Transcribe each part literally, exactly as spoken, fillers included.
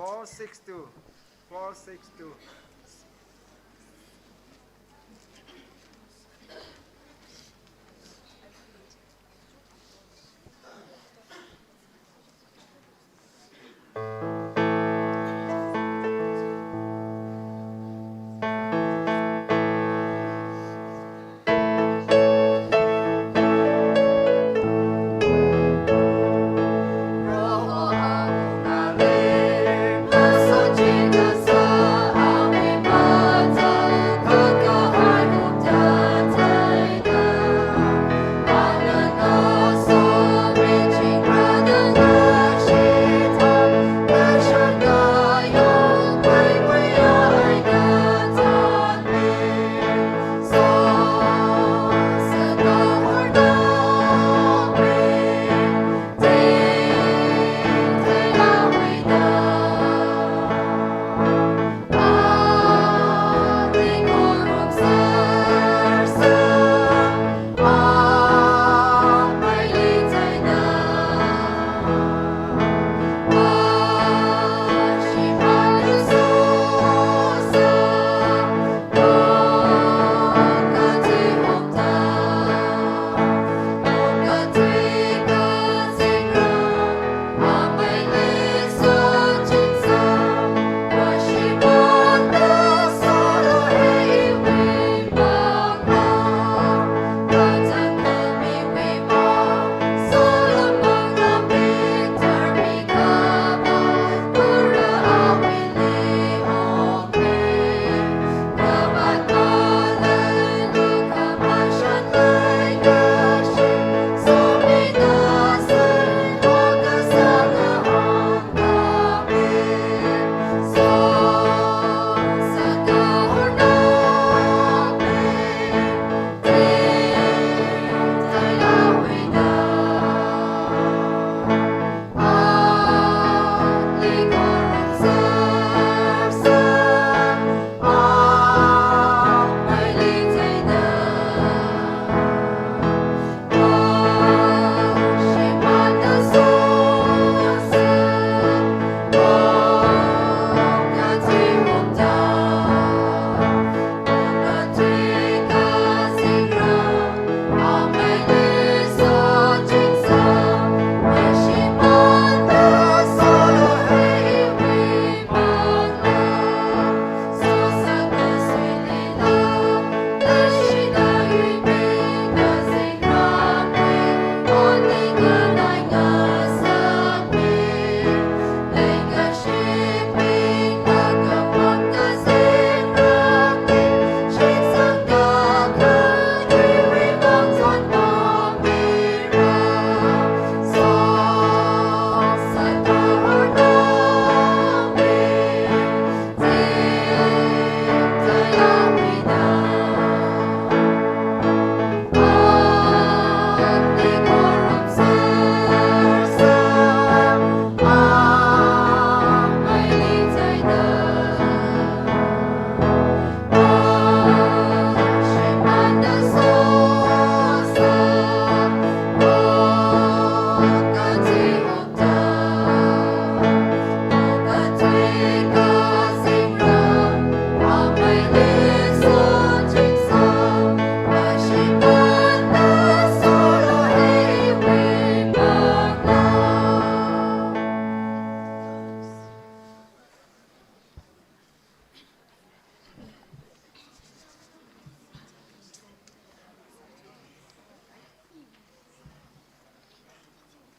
Four six two. Four six two.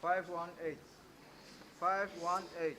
Five one eight. Five one eight.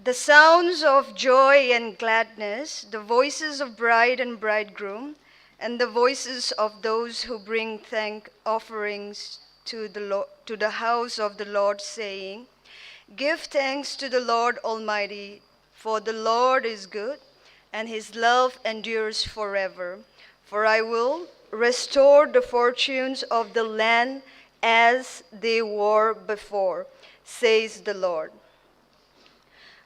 The sounds of joy and gladness, the voices of bride and bridegroom, and the voices of those who bring thank offerings to the Lo-, to the house of the Lord, saying, "Give thanks to the Lord Almighty, for the Lord is good, and his love endures forever. For I will restore the fortunes of the land as they were before," says the Lord.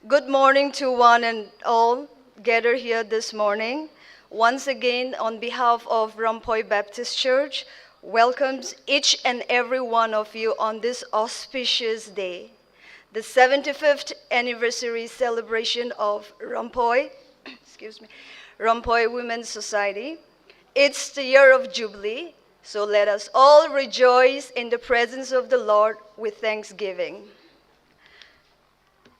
Good morning to one and all gathered here this morning. Once again, on behalf of Rampoi Baptist Church, welcomes each and every one of you on this auspicious day, the seventy-fifth anniversary celebration of Rampoi, excuse me, Rampoi Women's Society. It's the year of Jubilee, so let us all rejoice in the presence of the Lord with thanksgiving.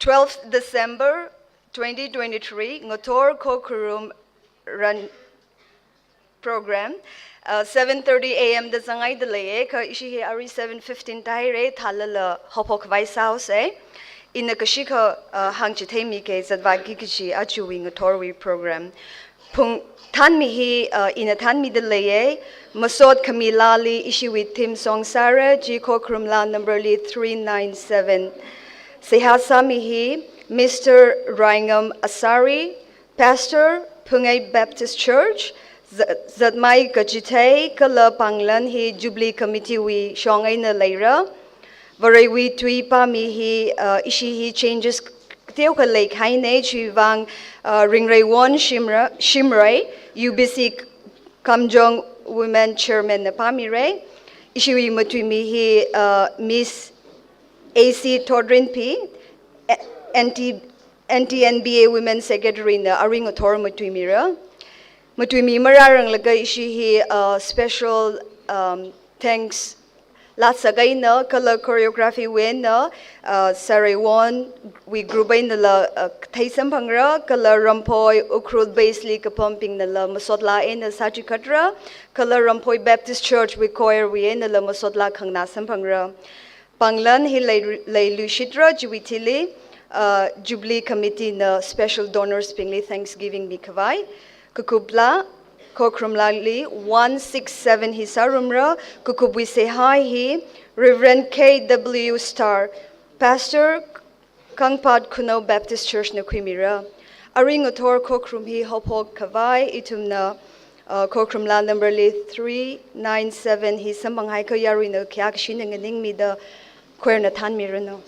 Twelfth December twenty twenty-three, ngathor khokharum ran program, uh, seven thirty A M da zangngaida leiya, kha ishi hi arui seven fifteen tāhaira, thālala haophok khavai sāhaosa. Ina kashikha, uh, hāngchitheimiki zatvāki kachi aja ngathorwui program. Phung thanmi hi, uh, ina thanmida leiya, masot khami laali ishiwui theme song sāra, chi khokharum laa number li three nine seven. Seihā sāmi hi Mister Raingam Asari, Pastor, Phungai Baptist Church, za-, zatmai kachithei kala pānglan hi Jubilee Committee wui shong eina leira. Varewui tui pāmi hi, uh, ishi hi changes teokha leikahaina, chiwuivang, uh, Ringreiwon Shimra-, Shimray, U B C Kamjong Women Chairman na pāmira. Ishiwui matuimi hi, uh, Miss A C Thotrinpi, a-, anti, anti N B A Women Secretary na arui ngathor matuimira. Matuimi marāranglaga ishi hi, uh, special, um, thanks lāsākahaina, kala choreography wui eina, uh, Sareiwon wui group einala, uh, thei samphangra, kala Rampoi Ukhrul base li kapampingnala masotlā eina sāchikhatra, kala Rampoi Baptist Church wui choir wui einala masotlā khangna samphangra. Pānglan hi lei, leiluishitra, chiwui thili, uh, Jubilee Committee na special donors bingli thanksgiving mikhavai. Kakuplā, khokharum laali one six seven hi sārumra, kakupwui seihā hi Reverend K W Star, Pastor, Kangphat Khunou Baptist Church na khuimira. Arui ngathor khokharum hi haophok khavai ithumna, uh, khokharum laa number li three nine seven hi samphanghaiakha yaruina khayākashina nganingmida choir na thanmiranu.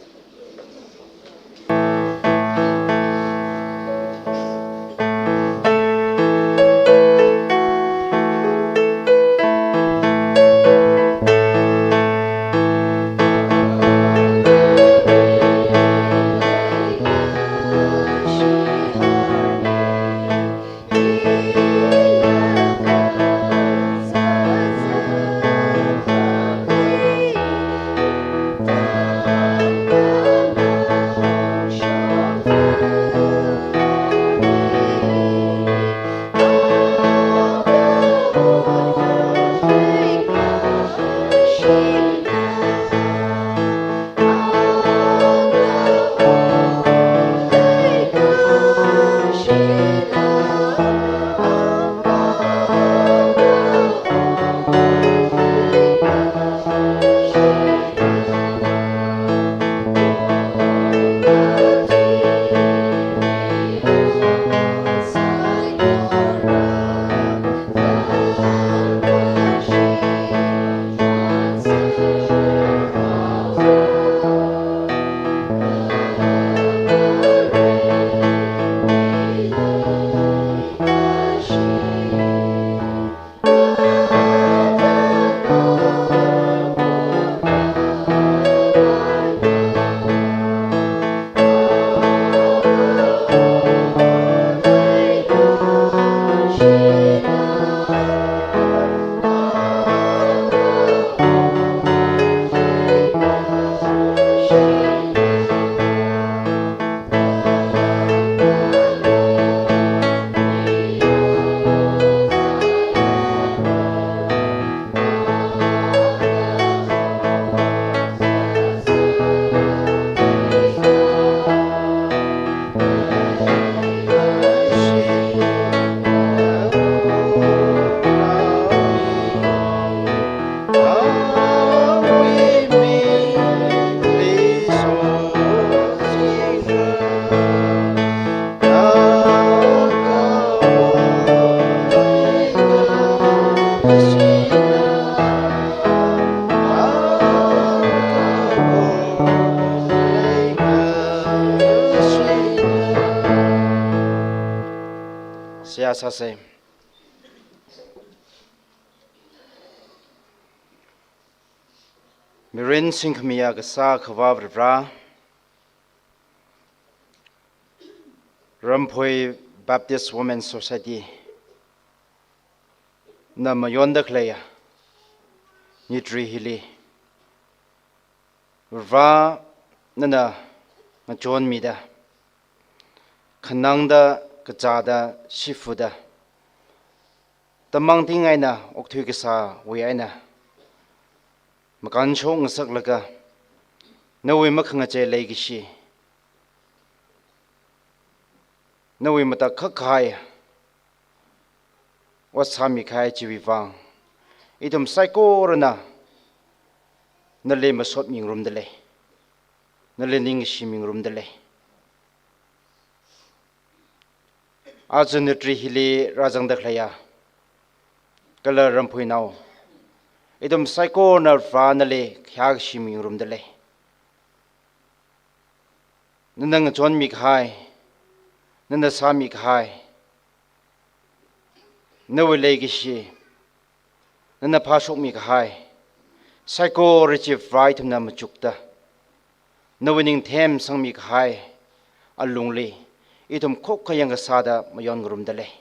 sāsei. Mirin singkhamiya kasā Akhava Varivara, Ramphoi Baptist Women Society na mayonda khaleiya nitri hili, Varivara nana ngachonmida, khanangda, kazāda, shifuda, tamangting eina okthui kasāwui eina makānshok ngasaklaga, nawui makhangachei leikashi, nawui matakhak kahai ot sāmikahai chiwui vang, ithum saikorana nali masotmingarumda lei, nali ningshimingarumda lei. Aja nitri hili rāzangda khaleiya kala Ramphoinao, ithum saikorana Varivara nali khayākashimingarumda lei. Nana ngachonmikahai, nana sāmikahai, nawui leikashi, nana phāshokmikahai saikora chi Varivara ithumna machukta, nawui ningthem sangmikahai alungli ithum khokkha yangkasāda mayonngarumda lei.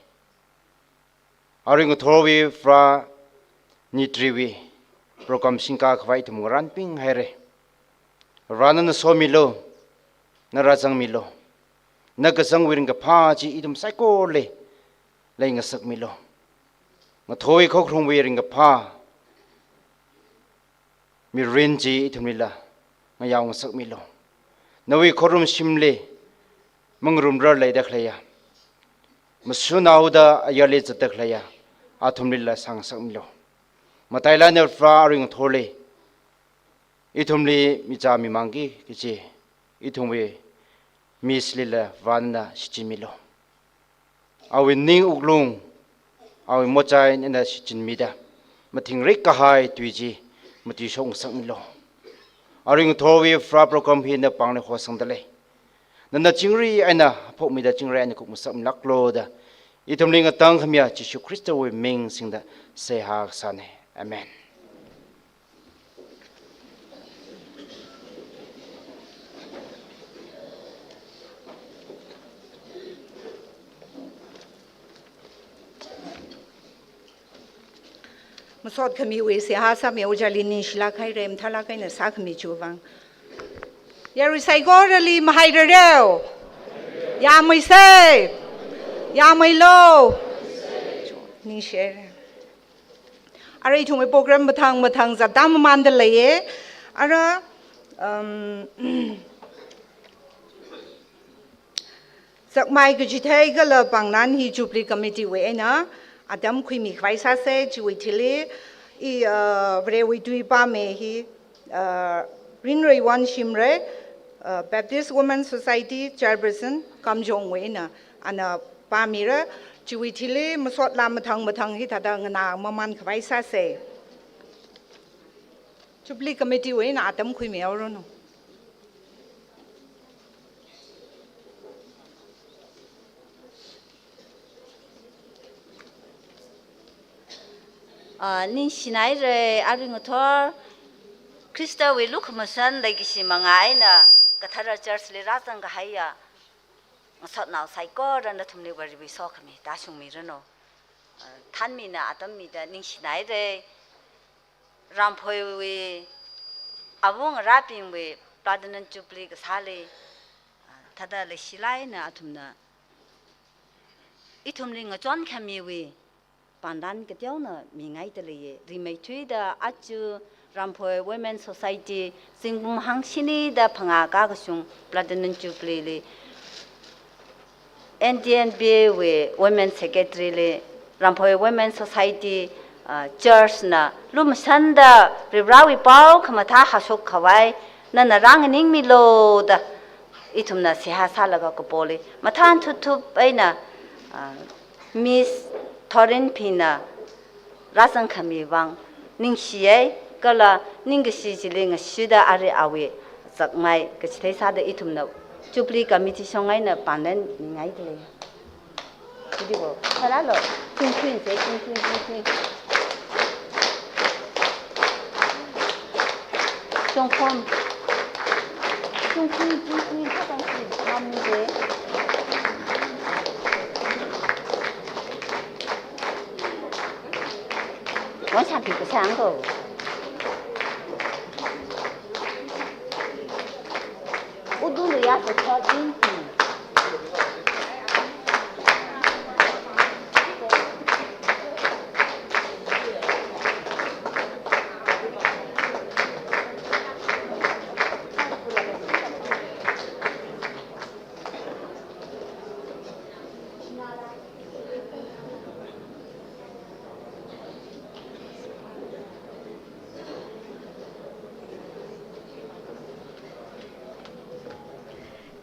Arui ngathorwui Varivara nitriwui program singkakhavai ithum ngarānpinghaira. Varivara nana somilu, na rāzangmilu, na kazangwui ringkaphā chi ithum saikorali leingasakmilu. Ngathorwui khokharumwui ringkaphā mirin chi ithumlila ngayao ngasakmilu. Nawui khorumshimli mangarumrar leida khaleiya, mashunhaoda ayarli zatda khaleiya athumlila sāngasakmilu. Matailāk eina Varivara arui ngathorli ithumli michā mimangki kachi ithumwui Miss lila Varivara nana shichinmilu. Awui ning wuklung, awui mochai nana shichinmida, mathingrik kahai tui chi matuishok ngasakmilu. Arui ngathorwui Varivara program hi na pāngli hosangda lei. Nana chingri eina haphokmida chingri eina khup ngasakmilāklu da ithumli ngatangkhamiya Jishu Khristawui ming singda seihā kasāna. Amen. Masotkhamiwui seihā sāmi ojali ningshilāk haira, mathālāk eina sākhami chiwui vang. Yarui saikorali mahairareo. Yāmeisei. Yāmeilu. Ningshihaira. Ara ithumwui program mathang mathang zatda mamānda leiya. Ara, um, zakmai kachithei kala pāngnan hi Jubilee Committee wui eina atam khuimikhavai sāsei. Chiwui thili i, uh, Varewui tui pāmi hi, uh, Rinreiwon Shimray, uh, Baptist Women Society Chairperson Kamjongwui eina ana pāmira. Chiwui thili masotla mathang mathang hithāda nganā mamānkhavai sāsei. Jubilee Committee wui eina atam khuimihaoranu. Ah, ningshinaira, arui ngathor Khristawui lukhamashan leikashi mangā eina kathara church li rāzangkahaiya ngasotnao saikora nathumli Varewui sokhami tāshungmiranu. Ah, thanmina atam mida ningshinaira. Ramphoiwui awungarābingwui Platinum Jubilee kasāli, ah, thāda leishilāk eina athumna ithumli ngachonkhamiwui pāngnan kateona mingaida leiya. Rimeithuida aja Ramphoi Women Society zingkum hangshini da phangā kakashung Platinum Jubilee li N T N B A wui Women Secretary li, Ramphoi Women Society, ah, Church na lumashanda Varivarawui pao khamathā hāshokkhavai nana rānganingmilu da ithumna seihā sālaga kapoli mathān thuthup eina, ah, Miss Thorinphina rāzangkhami vang ningshiyai, kala ningkashi chili ngashuda arui awui zakmai kachithei sāda ithumna Jubilee Committee shong eina pāngnan mingaida lei. Dibo, khalalo, chungkhuingsei, chungkhui, chungkhui. Chungkhom. Chungkhui, chungkhui, khatangsi, mamde. Wangshap pikasang ko. Udulu ya se thirteen.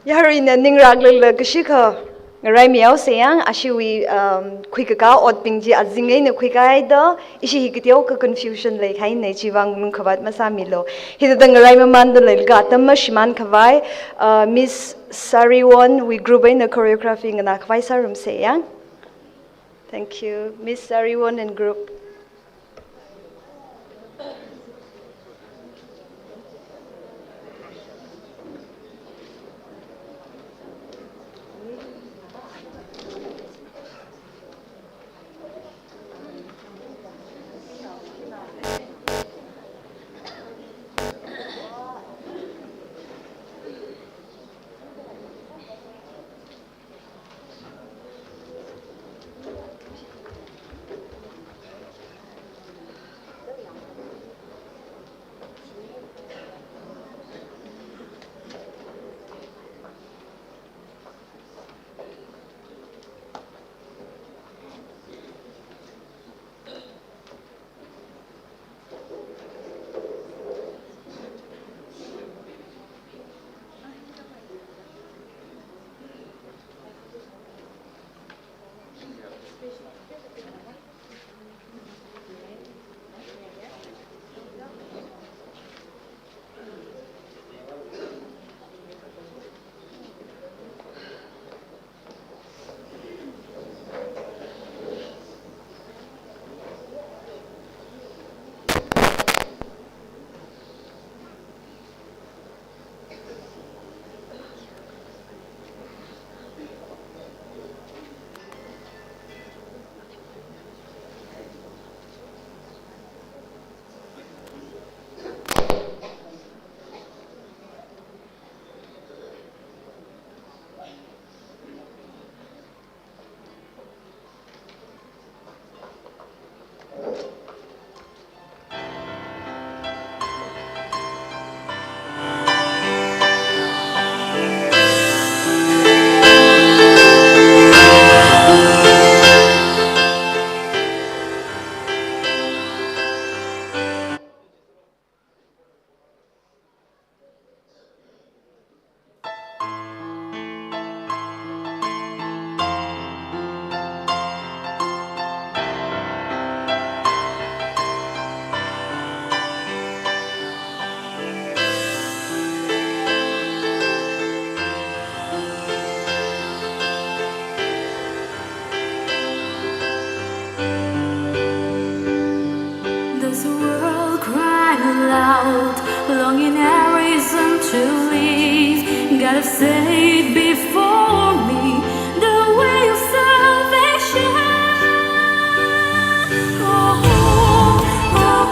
Yaruina ningrak lala kashikha ngarai miyaosei yang, ashiwui, um, khuikakā otbing chi azing eina khuikāhaida, ishi hi kateokha confusion leikahaina, chivang lungkhavāt masāmilu. Hithāda ngarai mamānda leilaga atam mashimān khavai, uh, Miss Sariwon wui group eina choreography nganākhavai sārumsei yang. Thank you, Miss Sariwon and group. Does the world cry aloud, longing a reason to live? God, have set before me the way of salvation. Oh, oh, oh.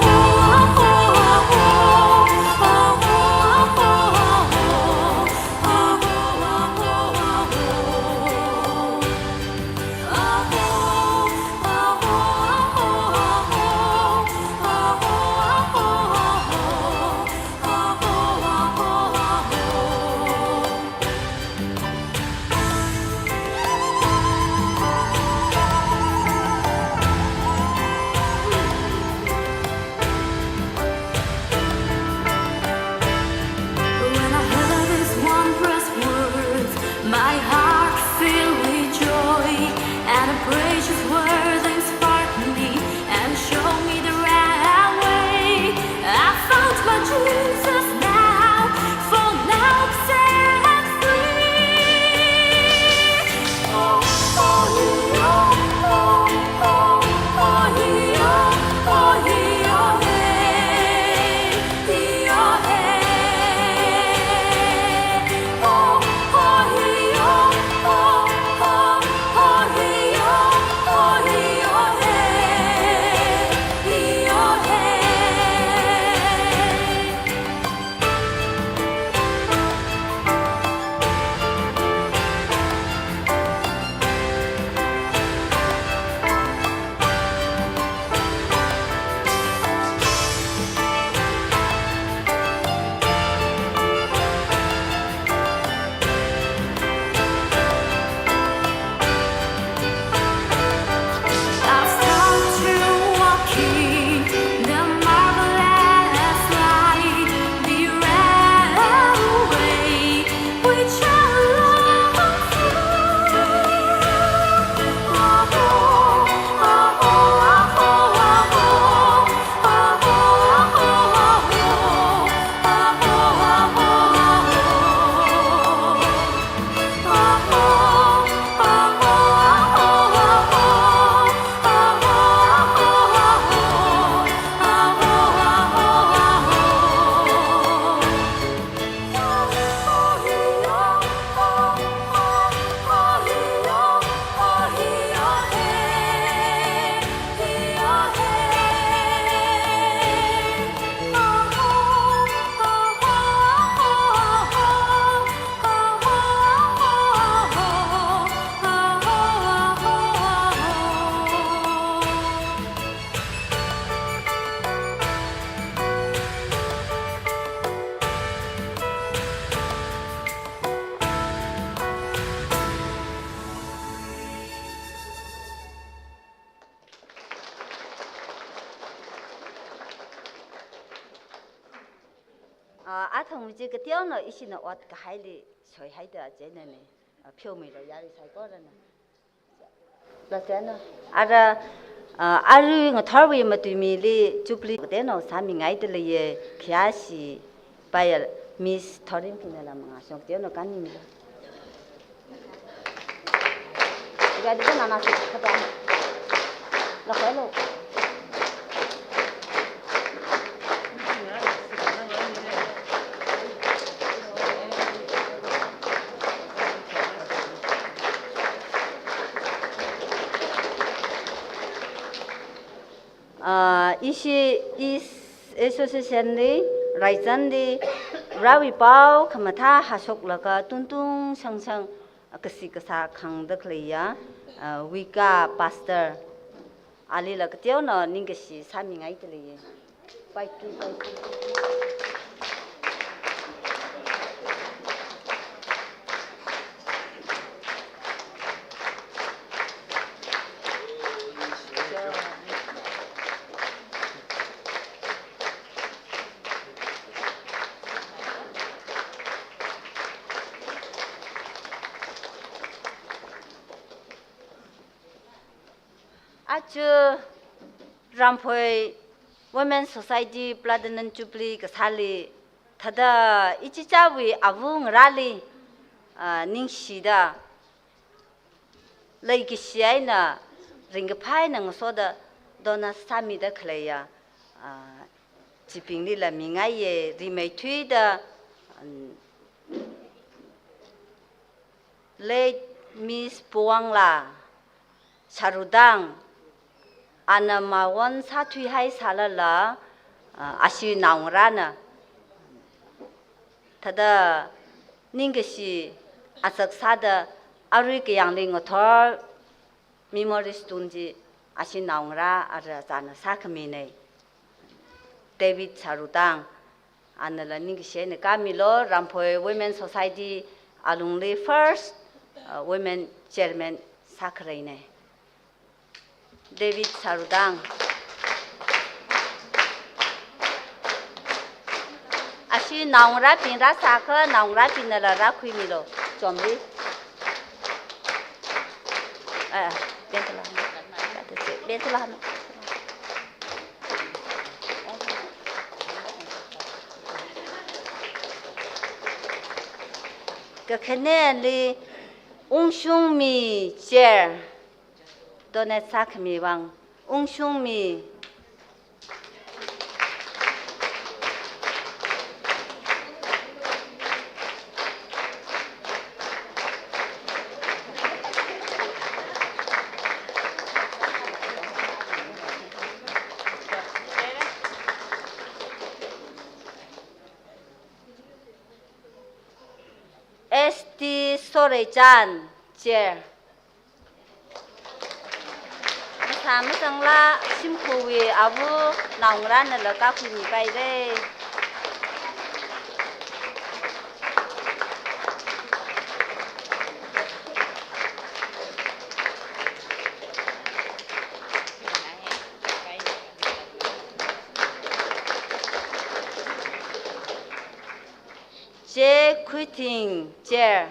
Ah, athang mi chi kateonao ishina ot kahaili soihaida chieina ne. Ah, pheomilu yarui saikorana. Lachieina. Ara, ah, arui ngathorwui matuimili Jubilee kateonao sāmingaida leiya, khayāshi paya Miss Thorim Kinala mangashong kateonao kanmimilu. Ah, ishi East Association li, Raizanli, Varewui pao khamathā hashoklaga tungtung shangshang kashi kasā khangda khaleiya, ah, Wika Pastor, alila kateonao ningkashi sāmingaida leiya. Paiki, paiki. Aja Ramphoi Women Society Platinum Jubilee kasāli thāda ichichāwui āva ngarāli, ah, ningshida, leikashi eina ringkaphā eina ngasoda donate sāmida khaleiya, ah, chibinglila mingaiya, rimeithuida, um, late Miss Puwangla Sharudang, ana mawon sāthuihai sālala, ah, ashi naongarāna thāda ningkashi asak sāda arui kayāngli ngathor memory stone chi ashi naongarā ara chāna sākhamina. David Sharudang, anala ningkashi eina kāmilu, Ramphoi Women Society alungli first, uh, women chairman sākhareina. David Sharudang. Ashi naongarābing rāsākha, naongarābingnala rākhuimilu. Chomli. Ah, bentala. Bentala. Kakhaneli Ungshungmi chair donate sākhami vang, Ungshungmi. S T Soreichan, chair. Masā mazangla shimkhurwui āva naongarānala kākhuimipaira. J Khuithing, chair.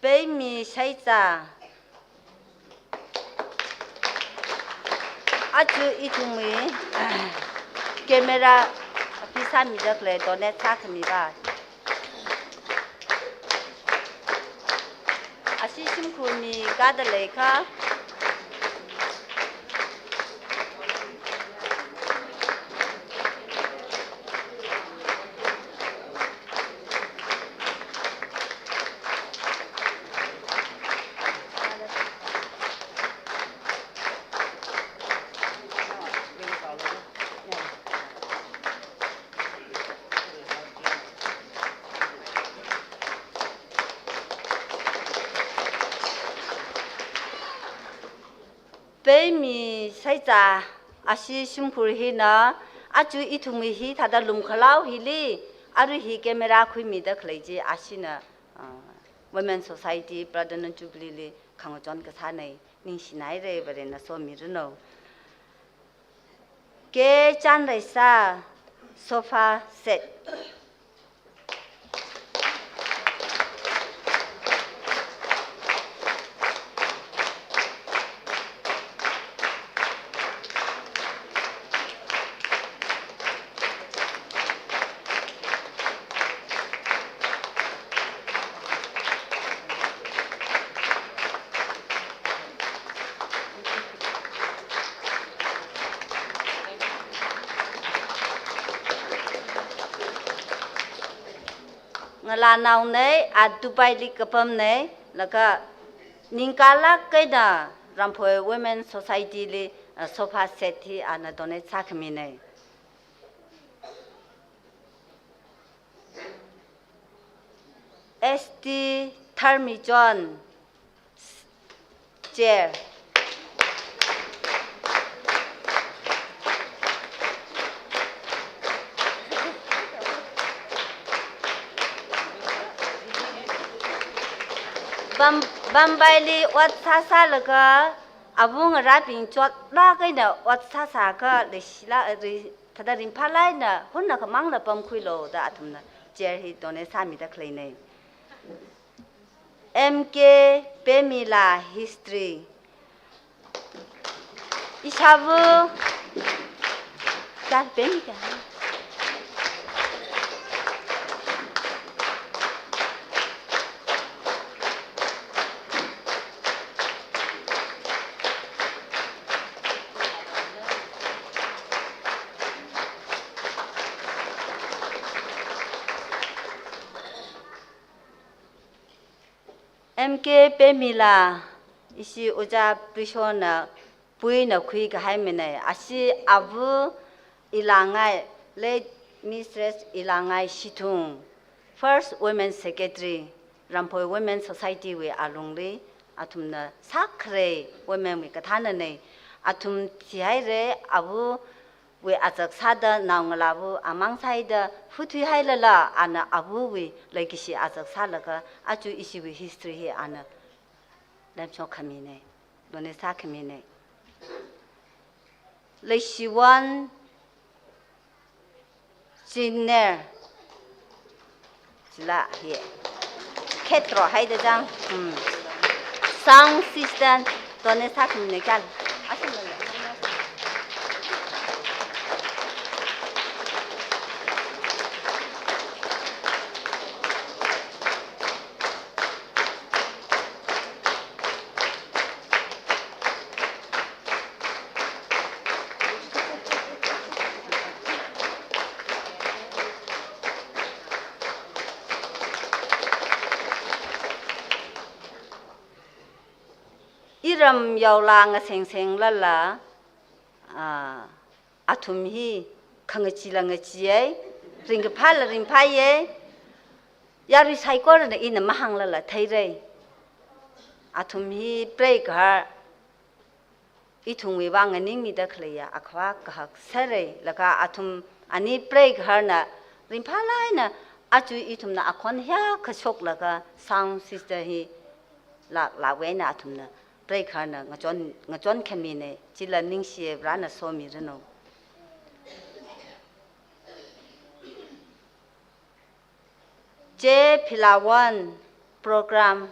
Peimi Shaiza. Aja ithumwui camera pheisā mida khalei donate sākhami vang. Ashi shimkhur mi kāda leikha. Peimi Shaiza, ashi shimkhur hina, aja ithumwui hithāda lumkhalao hili, Arui hi camera khuimida khalei chi ashina, ah, Women Society Platinum Jubilee li khangachon kasānei, ningshinaire, Varena somiranu. K Chanreisa, sofa set. Ngalānaonei, a Dubai li kapamnei, laga ningkalāk eina Ramphoi Women Society li, uh, sofa set hi ana donate sākhaminei. S T Tharmichon, chair. Bam-, Bambai li ot sāsālaga, avung arabing chotlāk eina ot sāsākha leishila, ri-, thāda ringphālāk eina hunna khamangla pamkhuilu da athumna chair hi donate sāmida khaleinei. M K Pemila, history. Ishāvā, char Pemila. M K Pemila, ishi Ojā Prishona puina khuikahaiminei, ashi ava Ilangai, late Mistress Ilangai Shithung, first women secretary, Ramphoi Women Society wui alungli, athumna sākharei women wui kathānanei, athum thihaire, ava wui azak sāda naongalāva amang sāhaida huthuihailala, ana avawui leikashi azak sālaga, aja ishiwui history hi ana lemshok khaminei, donate sākhaminei. Leishiwon Chiner. Chila hi. Khetro haida chang. Hmm. Sound system. Donate sākhaminei kal. Asin lala. Iram yaola ngasengsenglala, ah, athum hi khangachila ngacheei, ringkaphāla ringphāyei, yarui saikorana ina mahānglala theirei. Athum hi preigahar, ithumwui vang nganingmida khaleiya akhava kahak sārei, laga athum ani preigaharna ringphālāk eina aja ithumna akhon hiyākha shoklaga sound system hi lāklākwui eina athumna preigaharna ngachon, ngachon khaminei, chila ningshiya, Varena somiranu. Che Philawon, program.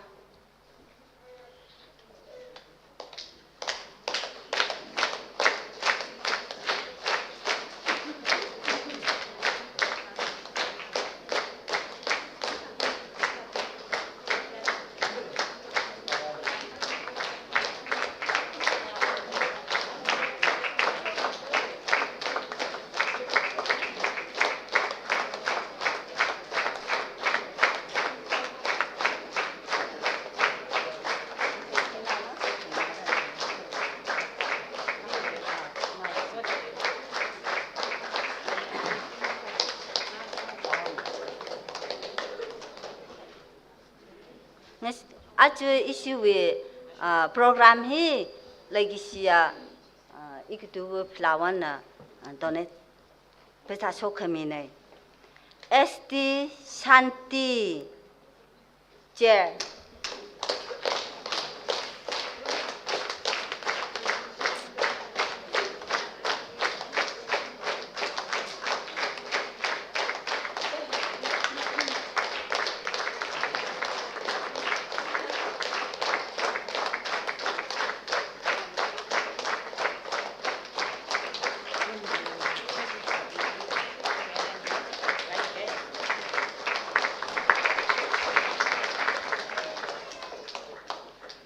Ngas-, aja ishiwui, ah, program hi leikashiya, ah, Ikatu Philawonna, ah, donate pheisā shokhaminei. S T Shanti, Chair.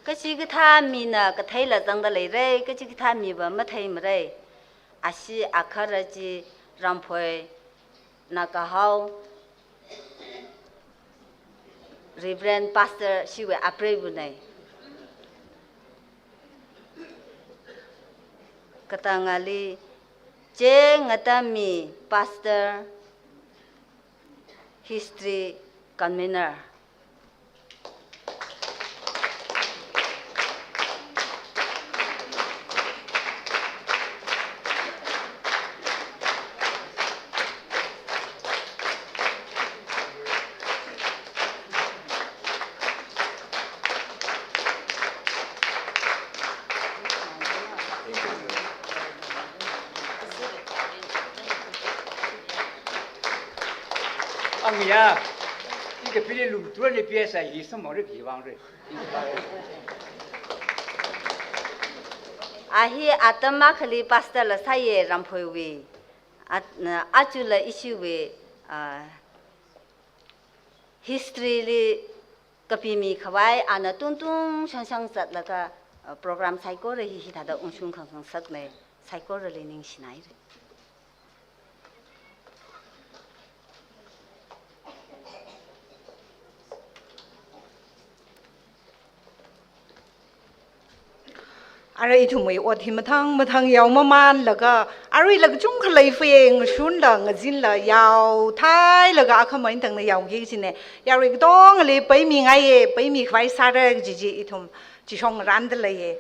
Kachikathā mina katheila zangda leira, kachikathā miva matheimara. Ashi akhara chi Ramphoi Nagahao Reverend Pastor shiwui apreivana. Katangali Che Ngatami, Pastor, History Convener. Ang ya, ika pili lum tuan ni P S I hi samore pi wang re. A hi atam akhali pastor la sāya Ramphoiwui. At, na, achula ishiwui, ah, history li kapimi khavai ana tungtung shangshang zatlaga, ah, program saikora hi hithāda ungshung khangasak na, saikorali ningshinaira. Ara ithumwui ot hi mathang mathang yao mamanlaga, aruila kachungkha leifaya, ngashunla ngazinla yao thailaga akhama eina tangna yaoki kajina. Yarui katongali paimi ngaiya, paimi khavai sāra kaji chi ithum chishong randa leiya.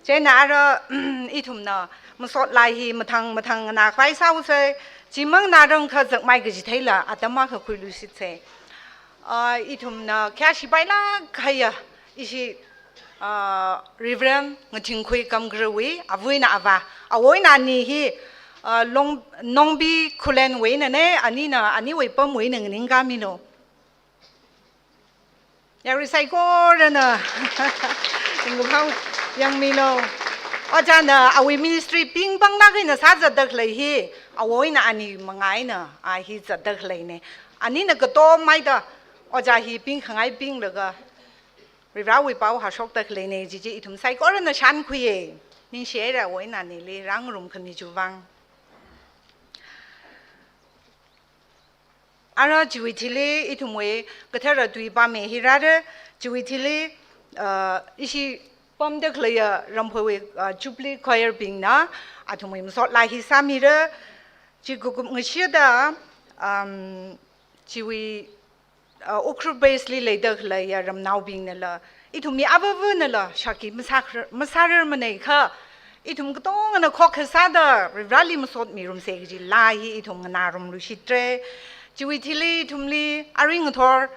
Chieina ara ithumna masot laa hi mathang mathang nganā khavai sāusa, chimang ngarān kazakmai kaji theila atam akha khuiluishitsa. Ah, ithumna khayā shipailāk kahaiya ishi, ah, Reverend Ngathingkhui Kamkarawui ava eina avā, ava eina ani hi, ah, Long-, Nongbi Khullenwui einana, anina aniwui pamwui eina nganingkāmilu. Yarui saikorana ringkaphā yangmilu. Ojāna awui ministry pingpanglāk eina sāzatda khalei hi, ava eina ani manga eina a hi zatda khaleina. Anina katommeida ojā hi pingkhangai pinglaga Varivarāwui pao hāshokda khaleina, chi chi ithum saikorana shānkhuiya. Ningshihaira, ava eina anili rāngarumkhami chiwui vang. Ara chiwui thili ithumwui kathara tui pāmi hi rāra, chiwui thili, ah, ishi pamda khaleiya Ramphoiwui, ah, Jubilee Choir bingna athumwui masot laa hi sāmira, chi kakup ngashida, um, chiwui, ah, Ukhrul base li leida khaleiya ramnaobingnala, ithum mi avāvanala shākhi masākhar-, masārarmana kha, ithum katongana khokkha sāda Varivarāli masot mirumsa kaji laa hi ithum nganārumluishitra. Chiwui thili ithumli arui ngathor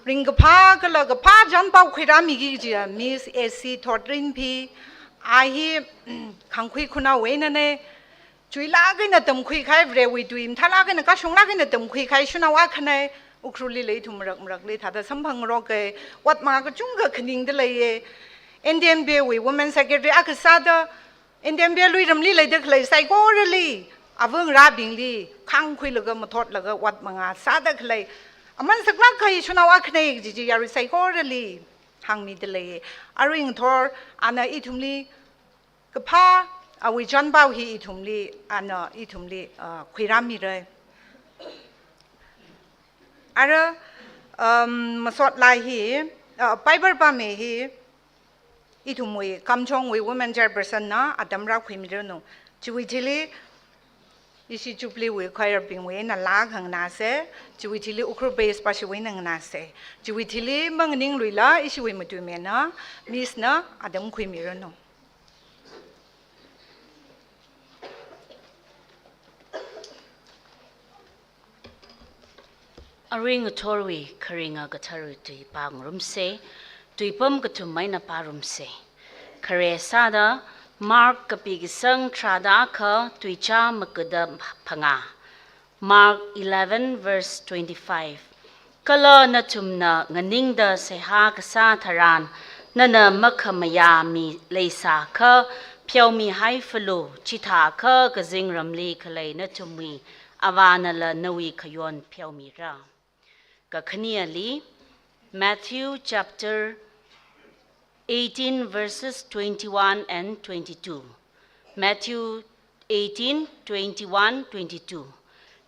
ringkaphā kala kaphā chānpao khuirāmiki kajiya Miss S C Thotrinphi, a hi Khangkhui khanawui einana, chuilāk eina tamkhui kahai, Varewui tui mathālāk eina kashunglāk eina tamkhui kahai shanao akhana, Ukhrulli lei ithum marak marakli thāda samphangroka, ot manga kachungkha khaningda leiya. N T M B wui Women Secretary akha sāda, N T M B lui ramli leida khalei saikorali, ava ngarābingli khangkhuilaga mathotlaga ot manga sāda khalei, aman saklāk kahai shanao akhana kaji chi yarui saikorali hāngmida leiya. Arui ngathor ana ithumli kaphā awui chānpao hi ithumli, ana ithumli, ah, khuirāmira. Ara, um, masot laa hi, ah, paper pāmi hi ithumwui Kamjongwui Women Chairperson na atam rākhuimiranu. Chiwui thili ishi Jubilee wui choir bingwui eina laa akha nganāsa, chiwui thili Ukhrul base pāshiwui eina nganāsa, chiwui thili manganingluila ishiwui matuimei na, Miss na atam khuimiranu. Arui ngathorwui kharinga katharwui tui pāngarumsa, tuipam kathum eina pārumsa. Khare sāda Mark kapi kasang tharāda akha, tuichā magada phangā. Mark eleven verse twenty-five. Kala nathumna nganingda seihā kasā tharan, nana makhamayā mi leisākha pheomihai phalu, chithākha kazingramli khalei nathumwui Avānala nawui khayon pheomira. Kakhaneli, Matthew chapter eighteen verses twenty-one and twenty-two. Matthew eighteen, twenty-one, twenty-two.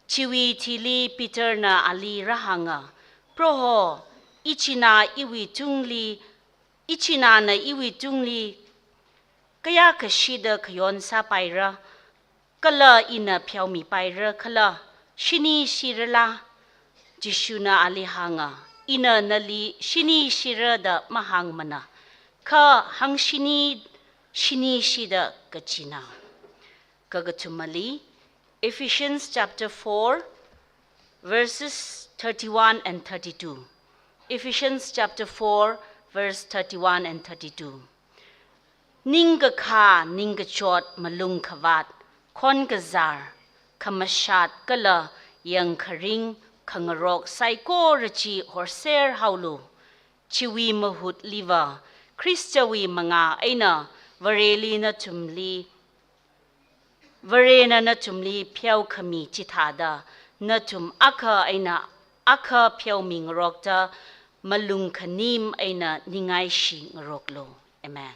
Chiwui thili Peterna ali rāhānga, Proho, ichina iwui tungli, ichinana iwui tungli kayākha shida khayon sāpaira, kala ina pheomipaira khala, shini shirala? Jishuna ali hānga, Ina nali shini shira da mahāngmana, kha hangshini shini shida kachina. Kakathumali, Ephesians chapter four, verses thirty-one and thirty-two. Ephesians chapter four, verse thirty-one and thirty-two. Ningkakhā, ningkachot, malung khavāt, khon kazār, khamashat kala yangkharing khangarok saikora chi horser haolu. Chiwui mahutliva, Khristawui mangā eina Vareli nathumli, Varena nathumli pheokhami chithāda, nathum akha eina akha pheomingarokta, malung khanim eina ningaishi ngaroklu. Amen.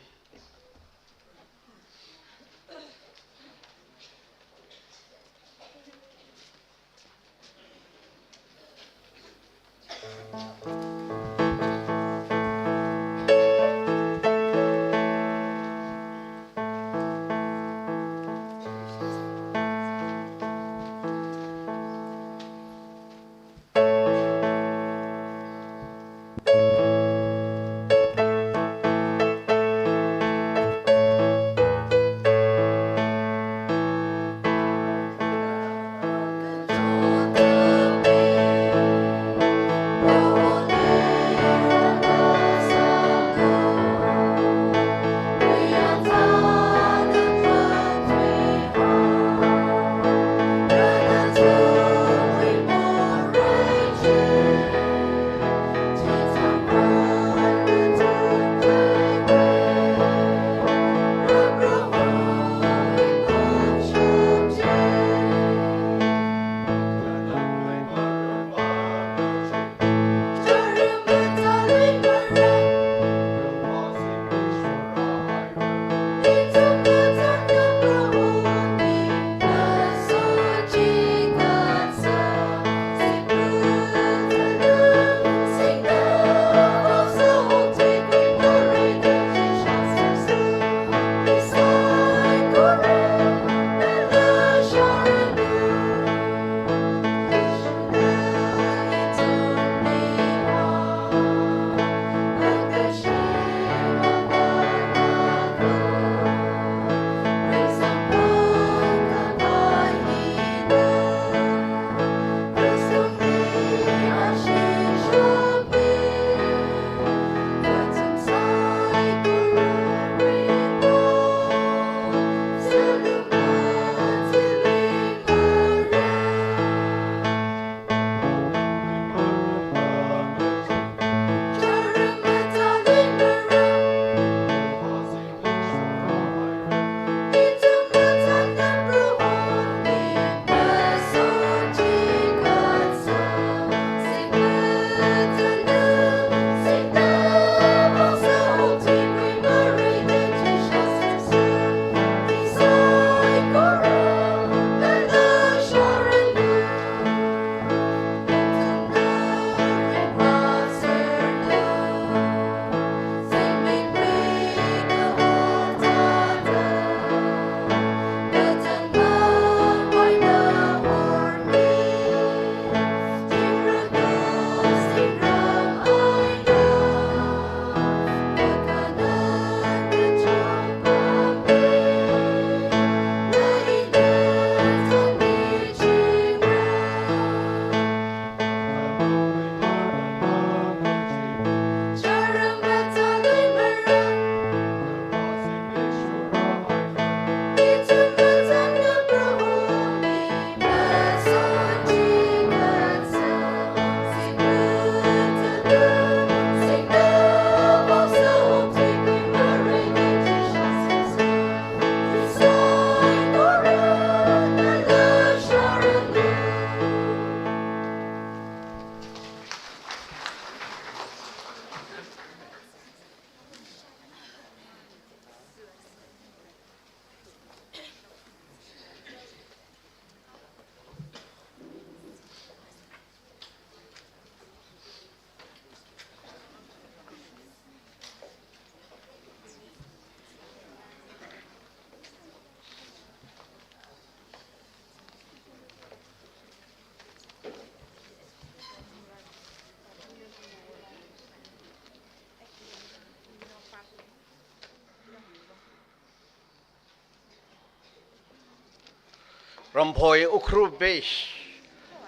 Ramphoi Ukhrul Base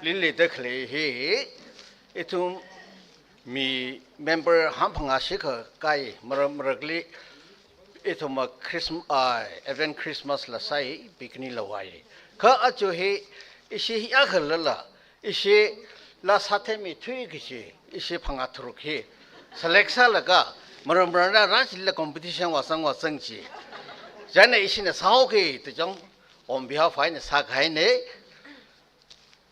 li leida khalei hi, ithum mi member hangphangā shikha kai, maram marakli ithum a Christmas, ah, Advent Christmas la sai, picnic la vāi. Kha aja hi, ishi hi akhalala, ishi la sāthemithui kaji, ishi phangā tharuk hi select sālaga, maram maramna rāshila competition vāsang vāsang chi. Chieina ishina sāhaoki, tajang on behalf eina sākahaina.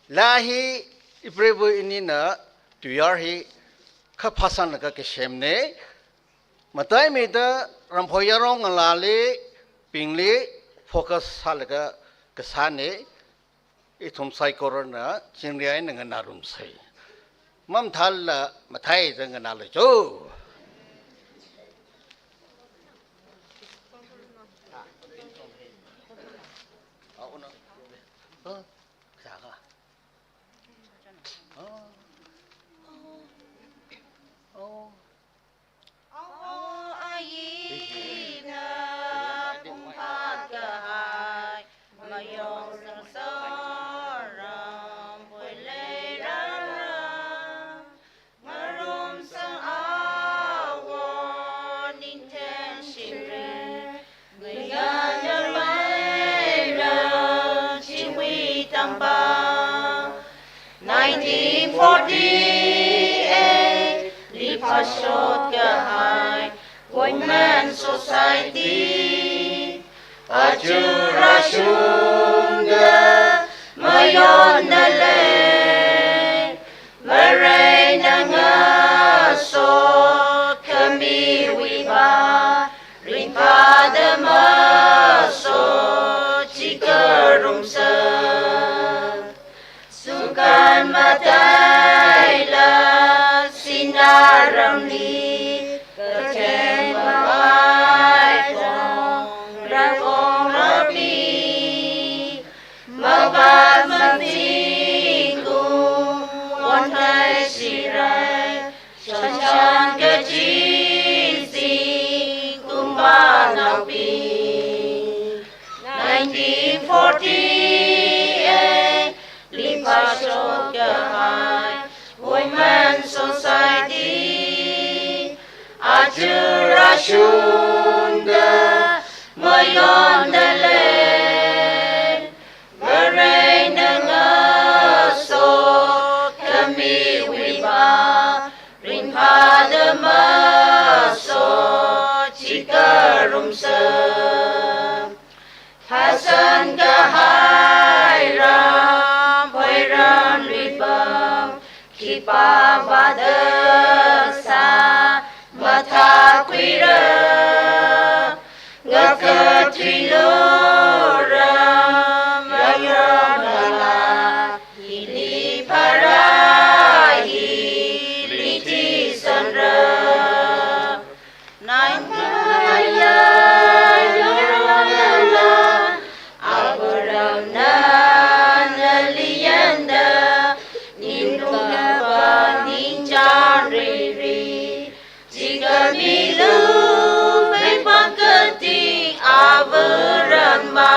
La hi ipreiva inina tuiyār hi kha phāsanglaga kasemna. Mataimida Ramphoi yarong ngalāli, bingli focus sālaga kasāna. Ithum saikorana chingri eina nganārumsa. Mamathālala mathāda nganālu cho. Nineteen forty-eight li phāshot kahai Women Society, aja rāshungda mayonda lei. Varena ngasokhamiwui vang ringphāda masot chikarumsa. Sukhan mataila sinā ramli, katheng mavai phong, raiphong rapi, mavā mazingkum, onthei shirai, shanshan kaji zingkum manaopi. Nineteen forty-eight li phāshot kahai Women Society, aja rāshungda mayonda lei. Varena ngasokhamiwui vang ringphāda masot chikarumsa. Phāzang kahai Ramphoi ramli pam, khipā vāda sā mathākhuira. Ngakathui lura, mayarmala, hili phara, hili thisanra. Nangaya yarmala, avaramna nali yangda, ninglung kapa ningchāng riri, chikamilu pei pangkati avaramma.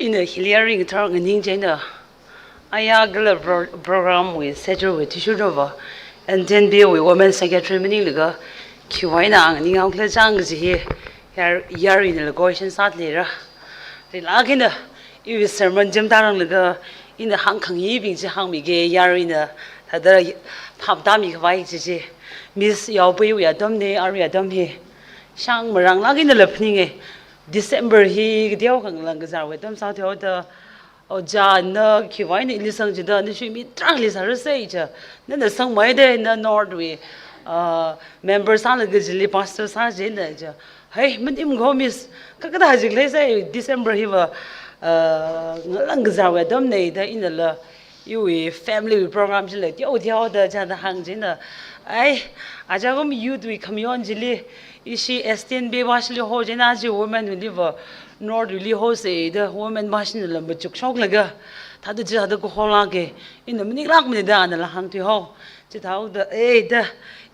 Ina hili yaring thar nganing chieina, aya kala pro-, program wui schedule wui thishu dova, N ten B wui Women Secretary maninglaga, khiwui eina nganing aungkhala chang kaji hi, yar, yarinala question sāda leira. Rilak eina, iwui sermon chimda ranglaga, ina hāngkhangibing chi hāngmige, yarina thāda phaptāmi khavai chi chi. Miss Yaopeiwui atamna, arui atam hi. Shang maranglak einala phaninge. December hi kateokha ngalāng kazārwui atam sāthuida, ojāna khiwui eina ili sang jida, nashi mi tarākhali sārasei ja. Nana sangmeida, na North wui, ah, member sālaga chili pastor sā jina ja. Hei, manim kho miss, kakathā jik leisei, December hiva, ah, ngalāng kazārwui atamna da inala, Iwui family wui program chili teoteo da chāda hāng china. Ai, aja kum youth wui khamayon chili, ishi S T N B vāshili ho china aja women wui liva, North wui li ho se da women vāshina la machuk shoklaga. Thāda chāda ko hola ke, ina maninglākmana da ana la hāngthui ho. Chithāda, eh, da,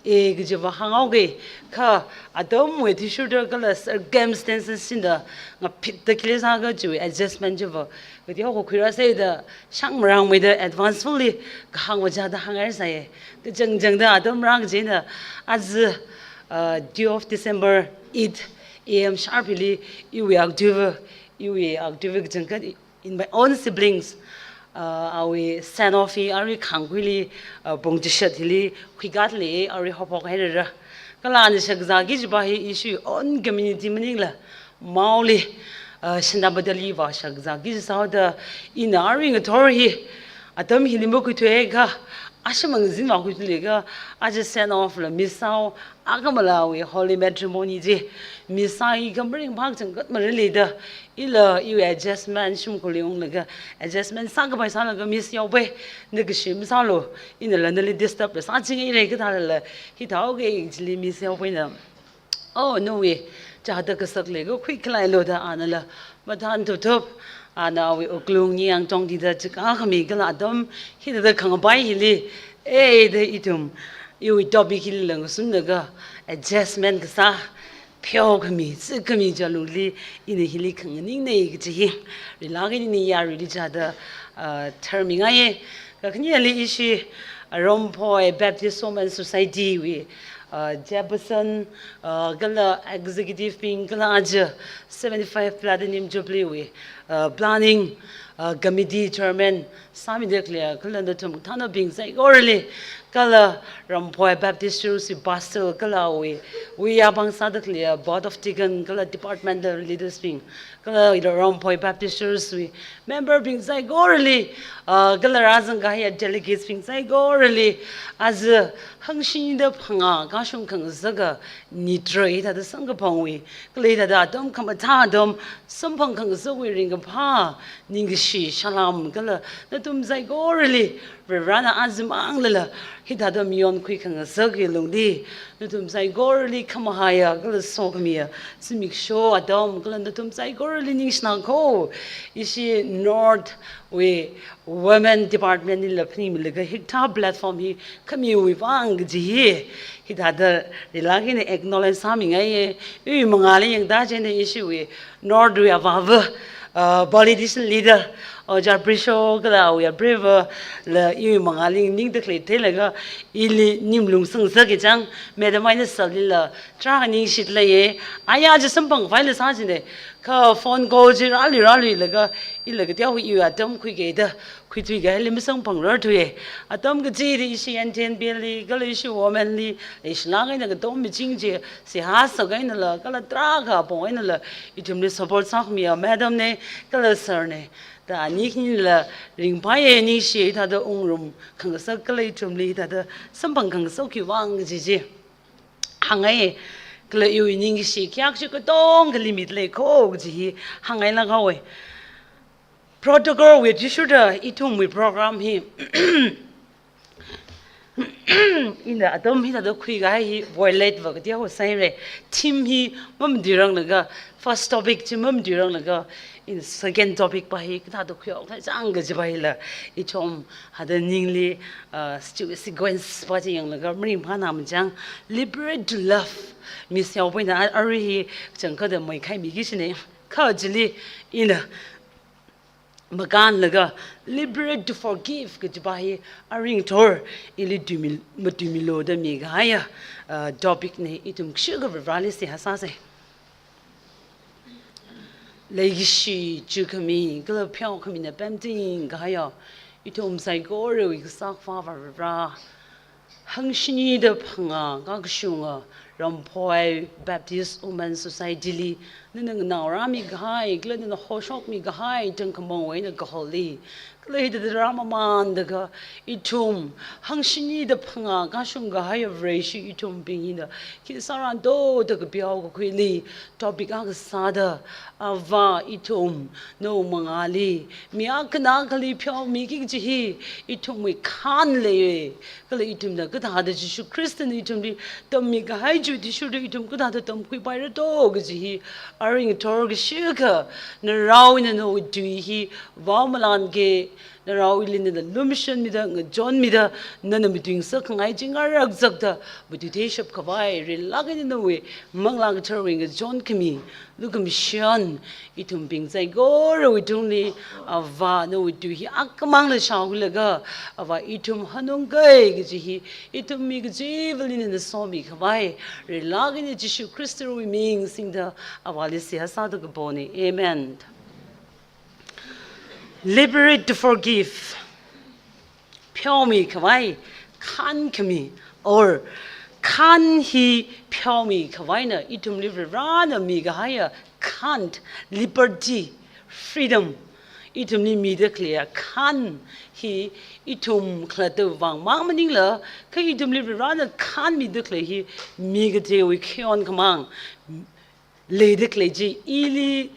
eh, kajiva hānghaoke, kha atamwui athishurda kala circumstances singda ngaphit da khili sāka chiwui adjustment chiva, kateokha khuirāsa da shangmarangmeida advance fully kahāngva chāda hāngngaisai. Kachangchangda atam rāng china aja, uh, day of December eight A M sharp hili iwui October, iwui October kachangkhat in my own siblings, uh, awui send off hi arui Khangkhuili, uh, pung chishat hili khuikatli arui hopok hairara. Kala ana shakzāki chiva hi ishi own community maningla maoli, uh, Shandapadali va shakzāki sāda ina arui ngathor hi atam hili makhuithuiakha, ashimang zin va khuithuilaga, aja send off la miss sāo, akhamalaowui holy matrimony chi miss sāi kha maringphā kachangkhat marili da, ila iwui adjustment shimkhurli unglaga, adjustment sākapai sālaga miss yaopai, na kashi masālu, ina la nali disturb la sāchingaira kathālala, hithāoke chili miss yaopaina. Oh, nawui chāda kasak lei ko khuikhalailu da ana la mathān thupthup, ana awui wuklung niyang tongtida chikha khami kala atam hithāda khangapai hili, eh, da ithum, iwui topic hili langsunlaga, adjustment kasā, pheokhami, sikkhami jalungli, ina hili khanganingnei kaji hi. Rilāka ina yaruili chāda, ah, tharmingaiye. Kakhaneli ishi, ah, Romphoi Baptist Women Society wui, ah, chairperson, ah, kala executive bing, kala aja seventy-five Platinum Jubilee wui, ah, planning, ah, committee chairman sāmida khalei, kala nathum thānabing saikorali, kala Romphoi Baptist Church wui pastor, kala awui, awui yāpāng sāda khalei, board of deacon, kala departmental leaders bing, kala Romphoi Baptist Church wui member bing saikorali, ah, kala rāzangkahaiya delegates bing saikorali, aja hangshida phangā kashung khangasaka nitra hithāda samkaphangwui, kala hithāda atam khamathā atam samphang khangasakwui ringkaphā, ningkashi, salam, kala nathum saikorali, Varivarana aja manglala, hithāda mayonkhui khangasakki lungli, nathum saikorali khamahaiya, kala sokhamiya zimiksho atam, kala nathum saikorali ningshina ko, ishi North wui Women Department lila phaningmilaga hikathā platform hi khamiwui vang kaji hi, hithāda rilāka ina acknowledge sāmingaiye. Iwui mangāli yangda china ishiwui North wui avāva, uh, politician leader, Ojā Prisho kala awui apreivā la iwui mangāli nganingda khalei theilaga ili ning malung sangzaki chang, madam eina sālila tarākha ningshit leiye, aya chi samphang khavai la sāchina, kha phone call chi rāli rālilaga, ila kateokha iwui atam khuikida, khuithuikahaili masamphangrarthuiye. Atam kachida ishi N T N B li, kala ishi women li, ishi lāng eina katom miching chi, seihā sākahainala, kala tarākha apong einala, ithumli support sākhamiya madam na, kala sir na, da ani khanila ringphāye, ningshiye, hithāda wungram khangasak kala ithumli hithāda samphang khangasakki vang kaji chi hāngngai, kala iwui ningkashi kayākha chi katongali midalei ko kaji hi hāngngailāk haowe. Protocol wui athishurda ithumwui program hi ina atam hithāda khuikahai hi violate va kateokha sāhaira. Theme hi mamatuiranglaga, first topic chi mamatuiranglaga, ina second topic pa hi kathāda khuihaokhai chang kajipa hila, ithum hithāda ningli, ah, situ-, sequence pa chi yanglaga maringphāna machang, Liberate to Love, miss yaopaina arui hi changkada maikhai miki china. Kha chili ina makānlaga, Liberate to Forgive kajipa hi arui ngathor ili tuimi-, matuimilu da mikahaiya, ah, topic na. Ithum kashikha Varivarali seihā sāsa. Leikashi chukhami kala pheokhamina pemting kahaiya ithum saikorawui kasā Akhava Varivara, hangshida phangā kakashunga Ramphoi Baptist Women Society li, nana nganao rāmi kahai, kala nana hoshokmi kahai, tangkhamong wui eina kaholi, kala hithāda rāmamānda kha, ithum, hangshini da phangā kashung kahai Vareshi ithumbing hina, khi sāra do da kapiao kakhuili, topic akha sāda, Avā ithum, nawui mangāli, mi akhana akhali pheomiki kaji hi, ithumwui khān leiya. Kala ithumna kathāda Jishu Khristana ithumli tammi kahai chi athishurda ithum kathāda tamkhuipaira do kaji hi, aring thor kashi akha, narao eina nawui tui hi, vaomalan ke, naraoli nana lumashanmida, ngachonmida, nana matuingasak khangai chi ngarakzakda, matuithei shap khavai, rilāk eina nawui Manglā Katharawui ngachon khami, lukhamashan, ithumbing saikorawui tungli, Avā nawui tui hi akhamangla shaokhuilaga, Avā ithum hanungkai kaji hi, ithum mi kachivali nana somi khavai, rilāk eina Jishu Khristawui ming singda, Avāli seihā sāda kapona. Amen. Liberate to forgive. Pheomi khavai, khān khami, or khān hi pheomi khavaina, ithumli Varena mi kahaiya khān, liberty, freedom. Ithumli mida khaleiya khān hi ithum khalattawui vang mang maningla, kha ithumli Varena khān mida khalei hi mi kateiwui khayon khamāng leida khalei chi, ili,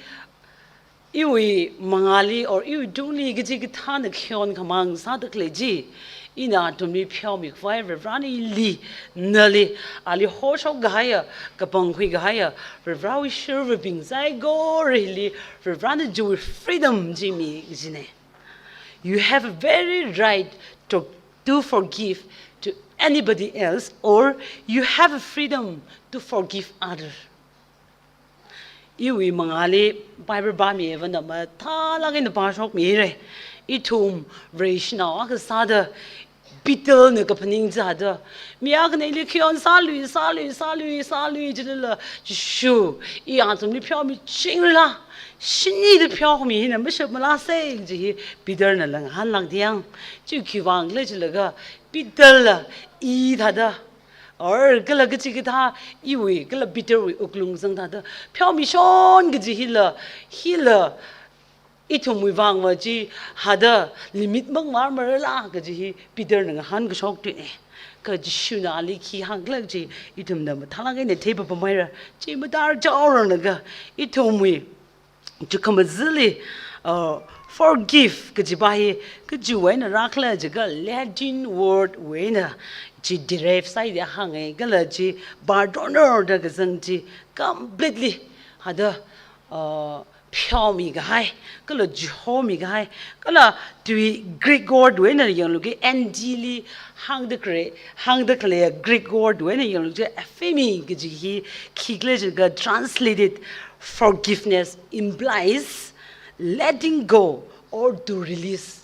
iwui mangāli or iwui tungli kachikathāna khayon khamāng sāda khalei chi, ina athumli pheomi khavai Varena ili, nali, ali hoshok kahaiya, kapangkhui kahaiya, Varewui shurvabing saikorali, Varena chiwui freedom chi mi kajina. You have a very right to, to forgive to anybody else, or you have a freedom to forgive other. Iwui mangāli Bible pāmi evana mathālāk eina pāshokmira. Ithum Vareshinao akha sāda Peterna kaphaning sāda, mi akhana ili khayon sālui, sālui, sālui, sālui jilala, Jishu, i athumli pheomiching rila, shinida pheokhami hina mashap malāsa kaji hi Peterna langhanlāk diang. Chi khiwui vang khala jilaga, Peterla i thāda, or kala kachikathā iwui, kala Peterwui wuklung zang thāda, pheomishon kaji hila, hila, ithumwui vangva chi hada limit mang marmarala kaji hi Peterna ngahānkashok tuina. Kha Jishuna ali khi hāngkhala chi ithumna mathālāk eina theipapamhaira. Chi mathār chaoranglaga ithumwui chukhamazili, uh, forgive kajipa hi kachiwui eina rākhala jiakha Latin word wui eina chi derive sāi da hānga, kala chi pardonō da kazang chi completely hada, uh, pheomi kahai, kala chihomi kahai, kala tui Greek word wui eina yanglu kaji N D li hāngda khalei, hāngda khalei Greek word wui eina yanglu kaji aphemi kaji hi khikhala jiakha translated forgiveness implies letting go or to release.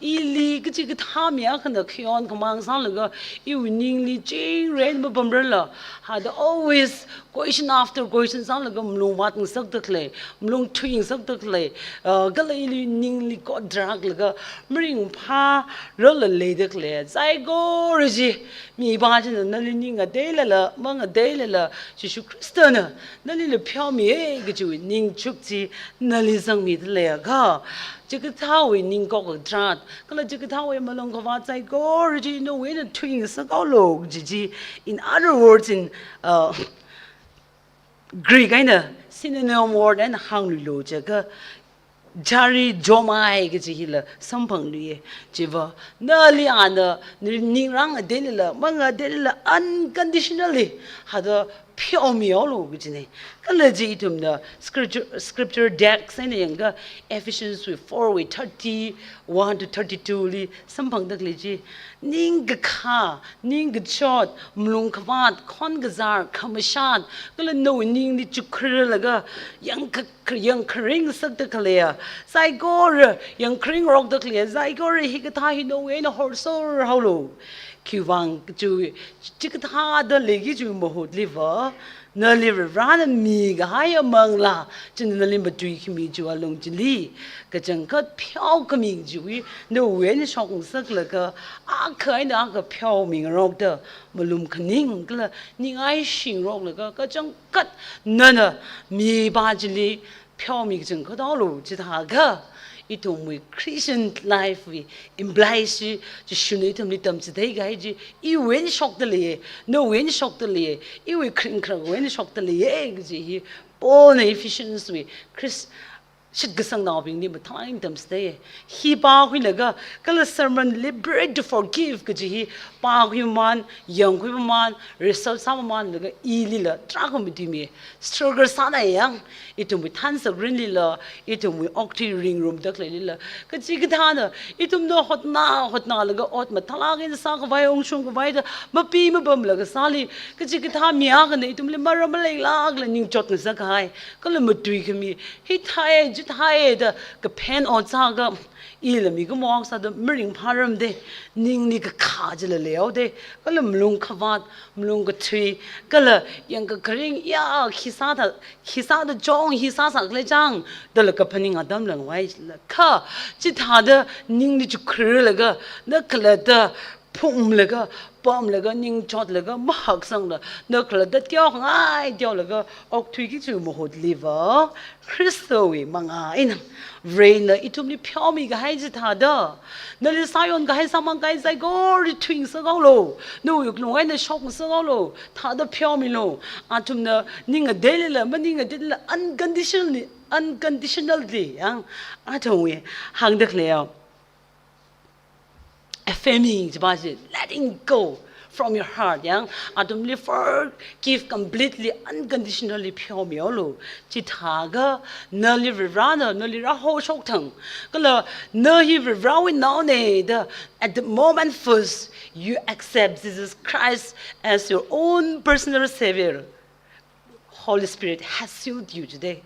Ili kachikathā mi akhana khayon khamāng sālaga, iwui ningli chingri eina mapamrala, hada always question after question sālaga malung vātngasakda khalei, malung thuingasakda khalei, uh, kala ili ningli kotdrāklaga, maringphārala leida khalei, saikora chi, mipā china nali ning ngateilala, mangateilala, Jishu Khristana nalila pheomiya kajiwui ningchuk chi nali zangmida leiakha, chikathāwui ningkok drāt, kala chikathāwui malung kavāt saikora chi nawui eina thuingasakhaolu kaji chi. In other words, in, uh, Greek eina synonym word eina hāngluilu jiakha, charizomai kaji hila samphangluiya. Chiva, nali ana, ni-, ning rāngateilala, mangateilala, unconditionally hada pheomihaolu kajina. Kala chi ithumna scripture, scripture text eina yangakha Ephesians wui four wui thirty-one to thirty-two li samphangda khalei chi, ningkakhā, ningkachot, malung kavāt, khonkazar, khamashat, kala nawui ningli chukharlaga, yangkha-, yangkharingngasakda khaleiya saikora, yangkharingrokda khaleiya saikora, hikathā hi nawui eina horserhaolu. Khiwui vang kaji, chikathāda leiki chiwui mahutliva, Nali Varivarana mikahaiya manglā china nali matuikhami chiwui alung chili, kachangkhat pheokhami chiwui nawui eina shokngasaklaga, akha eina akha pheomingarokta, malung khaning kala ningai shingaroklaga, kachangkhat nana mipa chili pheomi kachangkhathaolu. Chithākha ithumwui Christian life wui implies chi, Jishuna ithumli tamchitheikahai chi, iwui eina shokta leiya, nawui eina shokta leiya, iwui kharing kharakawui eina shokta leiya kaji hi Paulna Ephesians wui Chris-, shitkasangnaobingli mathālāk eina tamchitheiya. Hi pākhuilaga, kala sermon Liberate to Forgive kaji hi pākhuiman, yangkhuiman, research sāman laga ilila tarākha matuimi. Struggle sānai yang, ithumwui thansak mirinlila, ithumwui okathui ringrumda khaleilila, kachikathāna ithumna hotna, hotnalaga ot mathālāk eina sākhavai, ungshungkhavai da mapi mapamlaga sāli, kachikathā mi akhana ithumli maram maleilākla ningchot ngasakhai, kala matuikhami, hithai, chithai da kaphen ot sākha, ila mikumo akha sāda maringphāramde, ningli kakha chila leihaode, kala malung khavāt, malung kathui, kala yangkakharing ya, khi sāda, khi sāda chong, hi sāsākhala chang, dala kaphaning atam langvaila kha, chithāda ningli chukkhurlaga, na khalatta phunglaga, pamlaga, ningchotlaga, mahaksangla, na khalatta teokhangai teolaga, okathui kachiwui mahutliva, Khristawui mangā eina, Varena ithumli pheomikahai chithāda, nali sāyonkahai sāmangkahai saikora thuingasakhaolu, nawui wuklung eina shokngasakhaolu, thāda pheomilu. Athumna ningadeilila, maningadeilila, unconditionally, unconditionally, yang, athumwui hāngda khalei ya, affirming chipa chi, letting go from your heart, yang, athumli forgive completely, unconditionally pheomihaolu. Chithākha nali Varivarana nali rāhoshok thang, kala na hi Varivarawui naona da, at the moment first you accept Jesus Christ as your own personal Savior, Holy Spirit has sealed you today.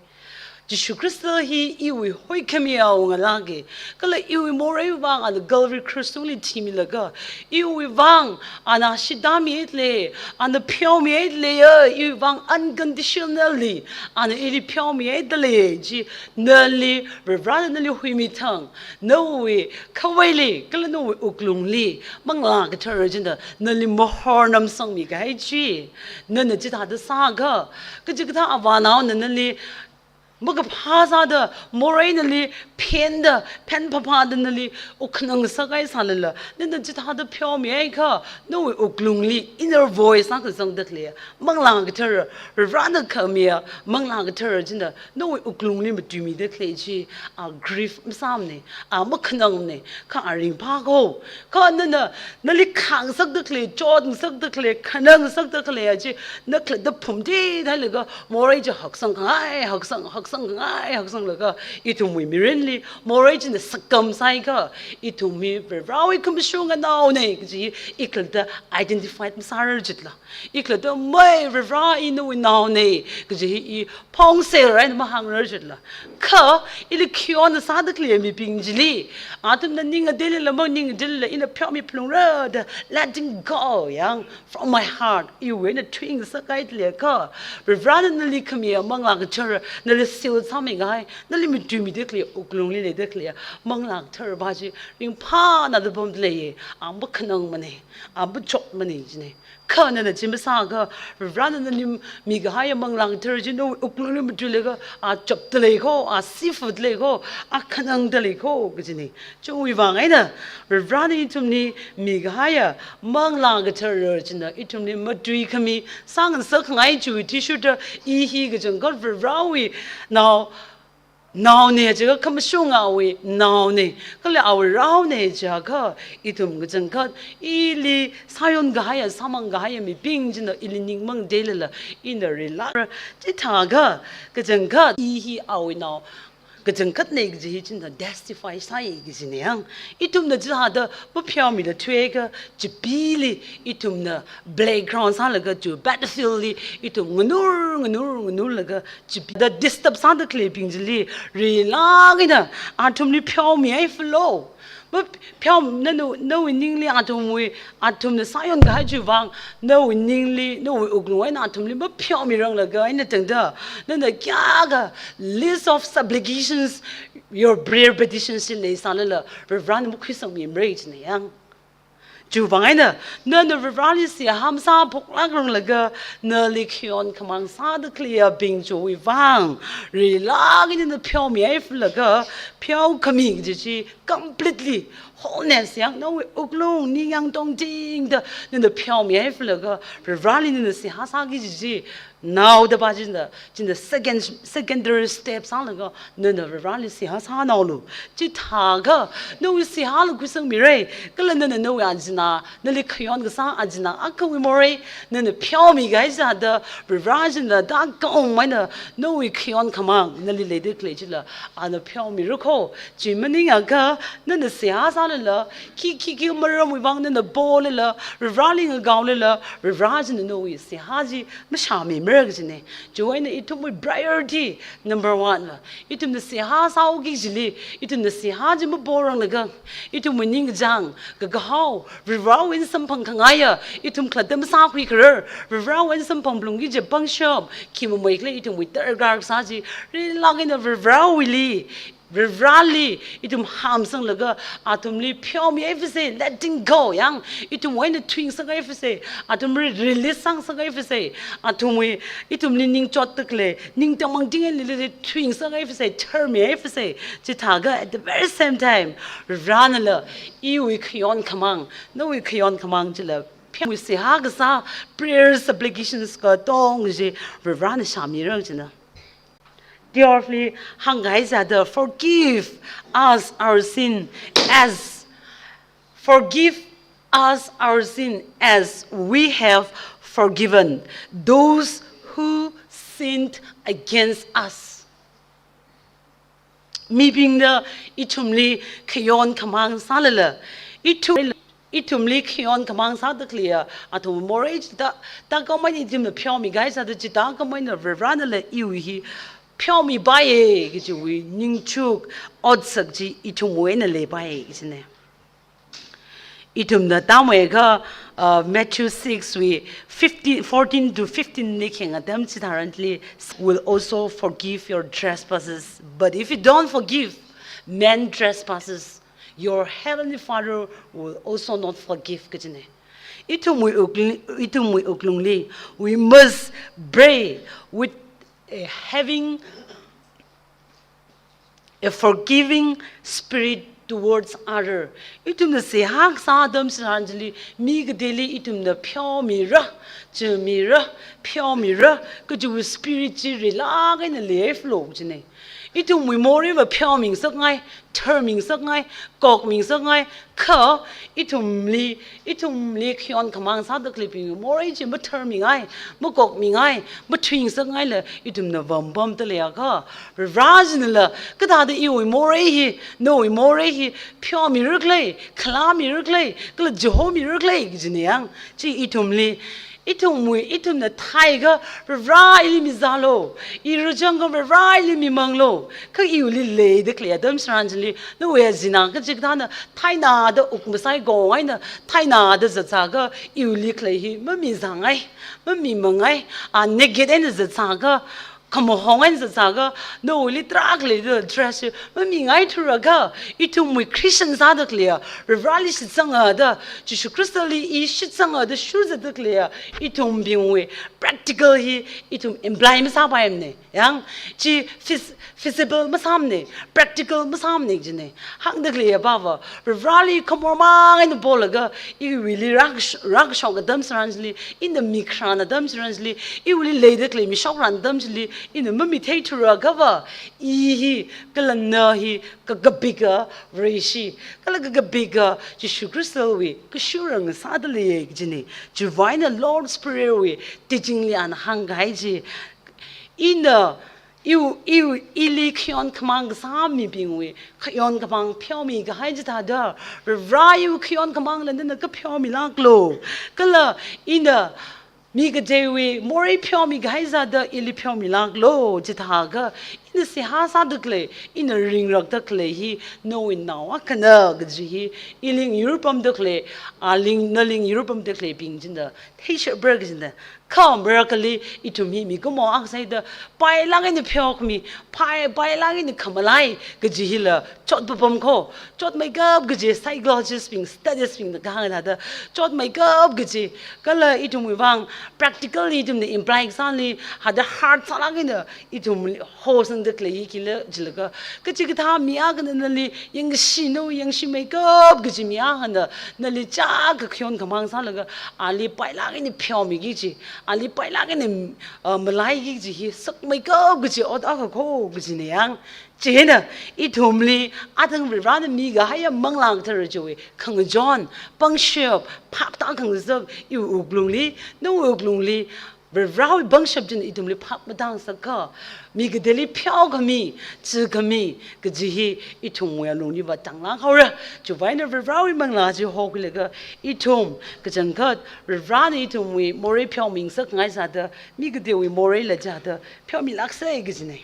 Jishu Khrista hi iwui huikhamiya ngalāka, kala iwui moreiwui vang ana Calvary Krush tungli thimilaga, iwui vang ana shittāmihaida lei, ana pheomihaida leiya, iwui vang unconditionally ana ili pheomihaida lei chi, nali Varivarana nali huimi thang, nawui khavaili, kala nawui wuklungli, Manglā Kathara china nali mahor namsangmikahai chi, nana chithāda sākha, kachikathā avānaona nali makaphā sāda, morei nali phenda, phen phaphāda nali wukkhanang sākahai sālala, nana chithāda pheomihaiakha, nawui wuklungli inner voice akha zangda khalei, Manglā Kathara, Varena khamiya Manglā Kathara china nawui wuklungli matuimida khalei chi, a grief masāmana, a makhanangmana, kha a ringphākho, kha nana, nali khangasakda khalei, chotngasakda khalei, khanangngasakda khalei a chi, na khalatta phumtithailaga, morei chi haksang khangai, haksang, haksang khangai, haksanglaga, ithumwui mirinli, morei china sakam sāhaiakha, ithum hi Varivarawui khamashunga naona kaji, i khalatta identified masārar jitla. I khalatta mai Varivara i nawui naona, kaji hi i phongser eina mahāngrar jitla. Kha, ili khiona sāda khalei mibing chili, athumna ningadeilala, maningadeilala, ina pheomiphalungra da, letting go, yang, from my heart, iwui eina thuingasakhaida leiakha, Varivarana nali khamiya Manglā Kathara, nali seal sāmingai, nali matuimida khalei, wuklungli leida khalei, Manglā Kathara pa chi, ringphāna da pamda leiya, a makhanangmana, a machotmana china. Kha nana chi masāakha, Varivarana nali mikahaiya Manglā Kathara chi nawui wuklungli matuilaga, a chapda leikho, a sifada leikho, a khanangda leikho, kajina. Chiwui vang eina, Varivarana ithumli mikahaiya Manglā Kathara china ithumli matuikhami sāngasakkhangai chiwui athishurda, i hi kachangkhat Varivarawui nao, naona jiakha khamashungawui naona, kala awui raona jiakha, ithum kachangkhat, ili sāyonkahaiya, sāmangkahaiya mibing china ili ningmangdeilala, ina rilākra, chithākha, kachangkhat, i hi awui nao kachangkhatna kaji hi china testify sāi kajina yang. Ithumna chithāda mapheomida thuiakha, chipili, ithumna playground sālaga chi battlefield li, ithum nganur, nganur, nganurlaga, chipida disturb sāda khaleibing chili, rilāk eina, athumli pheomihaiphalao. Mapheom, nana, nawui ningli athumwui, athumna sāyon kahai chiwui vang, nawui ningli, nawui wuklung eina athumli mapheomiranglaga eina tangda, nana kayākha list of supplications, your prayer petitions chi leisālala, Varivarana makhuisangmimara jina yang. Chiwui vang eina, nana Varivarali seihā masāphoklākranglaga, nali khayon khamāng sāda khaleiyabing chiwui vang, rilāk eina nana pheomihaifalaga, pheokhami kaji chi completely wholeness yang, nawui wuklung ningyāng tongtingda nana pheomihaifalaga, Varivarali nana seihā sāki kaji chi, naoda pa china, china second, secondary step sālaga, nana Varivarali seihā sānaolu. Chithākha, nawui seihāla khuisangmira, kala nana nawui ajina, nali khayon kasā ajina akhawui morei, nana pheomi kahai sāda, Varivara china da kaung maina, nawui khayon khamāng, nali leida khalei chila, ana pheomira kho. Chi maningakha, nana seihā sālala, khi, khi, khi maramwui vang nana polala, Varivarali ngakaolala, Varivara china nawui seihā chi mashāmimara kajina. Chiwui eina ithumwui priority number one la, ithumna seihā sāhaoki kajili, ithumna seihā chi maporanglaga, ithumwui ningkachāng, kakahao, Varivarawui eina samphang khangaiya, ithum khalatta masākhuikarar, Varivarawui eina samphang phalungki kaji pangshap, khi mamei khala ithumwui darkar kasā chi, rilāk eina Varivarawuili, Varivarali, ithum hāmsanglaga, athumli pheomihaifasa, letting go yang, ithumwui eina thuingsakhaifasa, athumli release sāngasakhaifasa, athumwui, ithumli ningchotda khalei, ningtangmang tingenlili thuingsakhaifasa, tharmihaifasa, chithākha at the very same time, Varivaranala, iwui khayon khamāng, nawui khayon khamāng chila, pheomi seihā kasā, prayer supplications katong chi, Varivarana shāmira jina. Theophili hāngkahai sāda, forgive us our sin as, forgive us our sin as we have forgiven those who sinned against us. Mibingna ithumli khayon khamāng sālala, ithum, ithumli khayon khamāng sāda khaleiya, athum morei chithā, tākam eina ithumna pheomi kahai sāda chithākam eina Varivaranala iwui hi pheomipaiya kajiwui ningchuk otsak chi ithumwui eina leipaiya kajina. Ithumna tāmeiakha, uh, Matthew six wui fifteen, fourteen to fifteen li khayang atam chitharanli, will also forgive your trespasses. But if you don't forgive men trespasses, your heavenly Father will also not forgive kajina. Ithumwui wuklung, ithumwui wuklungli, we must pray with a having a forgiving spirit towards other. Ithumna seihā kasā atam chitharanli, mi kateili ithumna pheomira, chimira, pheomira, kajiwui spirit chi rilāk eina leihaifalo jina. Ithumwui moreiva pheomingasakngai, tharmingasakngai, kokmingasakngai, kha ithumli, ithumli khayon khamāng sāda khaleibingwui morei chi matharmingai, makokmingai, mathuingasakngaila ithumna vampamda leiakha, Varivarachinala, kathāda iwui morei hi, nawui morei hi, pheomira khala, khalāmira khala, kala chihomira khala, kajina yang, chi ithumli, ithumwui, ithumna theiakha, Varivara ili mizālo, i rāzangakha Varivara ili mimanglo, kha iwuili leida khalei atam chitharanli, nawui azin akha chikathāna, theina da wuk masai kong eina, theina da zatsāakha, iwuili khalei hi mamizāngai, mamimangai, a naked eina zatsāakha, khamahong eina zatsāakha, nawuili tarākha leida dress hi mamingaithurakha, ithumwui Christian sāda khaleiya, Varivarali shitsanga da, Jishu Khristali i shitsanga da shurzatda khaleiya, ithumbingwui practical hi ithum imply masāpaimana. Yang, chi phys-, feasible masāmana, practical masāmana jina. Hāngda khaleiya pava, Varivarali khamor mang eina polaga, iwuili rākash-, rākashok atam chitharanli, ina mikharān atam chitharanli, iwuili leida khalei mishokran atam chili, ina mamitheithurakhava, i hi, kala na hi, kakapika Vareshi, kala kakapika Jishu Khristawui kashurang sāda leiya kajina. Chiwui eina Lord's Prayer wui teaching li ana hāngkahai chi, ina, iwui, iwui, ili khayon khamāng kasā mibingwui khayon khamāng pheomikahai chithāda, Varivara iwui khayon khamāngla nana kapheomilāklo. Kala ina mi kateiwui morei pheomikahai sāda ili pheomilāklo, chithākha ina seihā sāda khalei, ina ringrakda khalei hi nawui nao akhana kaji hi, ili ngayurpamda khalei, ali ngayurpamda khaleibing china theishapra kajina. Kha marakhali ithum hi mikumo akha sāda, pailāk eina pheokhami, pai, pailāk eina khamalai kaji hila chotpapam kho, chotmeikap kaji, psychologist bing, studies bingna kahāng thāda, chotmeikap kaji, kala ithumwui vang practically ithumna imply kasāli, hithāda hard sālāk eina ithum hosangda khalei hi khila jilaga, kachikathā mi akhana nali yangshi, nawui yangshi meikap kaji mi akhana nali chiyākha khayon khamāng sālaga, ali pailāk eina pheomiki kaji, ali pailāk eina, uh, malaiki kaji hi sakmeikap kaji ot akha kho kajina yang. Chieina ithumli athang Varivarana mikahaiya Manglā Kathara chiwui khangachon, pangshap, phap tākhangasak iwui wuklungli, nawui wuklungli, Varivarawui pangshap china ithumli phap matāngasakakha, mi kateili pheokhami, chikhami kaji hi ithumwui alungli vātanglāk haora. Chiwuivang eina Varivarawui Manglā chi hokhuilaga ithum kachangkhat Varivarana ithumwui morei pheomingasakngai sāda, mi kateiwui moreila chithāda pheomilāksa kajina.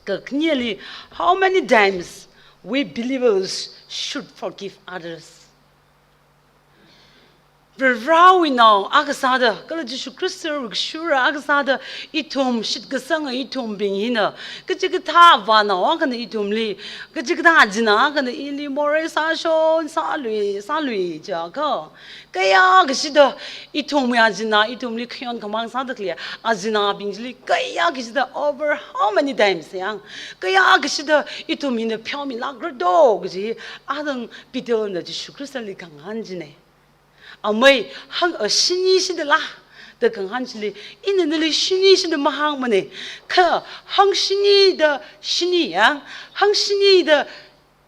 Kakhaneli, how many times we believers should forgive others? Varivarawui nao akha sāda, kala Jishu Khristawui kashura akha sāda, ithum shitkasanga ithumbing hina, kachikathā avānao akhana ithumli, kachikathā azin akhana ili morei sāshon, sālui, sālui jiakha, kayākha shida ithumwui azin ithumli khayon khamāng sāda khalei, azinbing chili kayākha shida, over how many times yang, kayākha shida ithum hina pheomilākra do kaji, athang Peterna Jishu Khristali khangahān china. Amei, hang, uh, shini shidala da khangahān chili, ina nali shini shida mahāngmana. Kha hang shini da shini yang, hang shini da,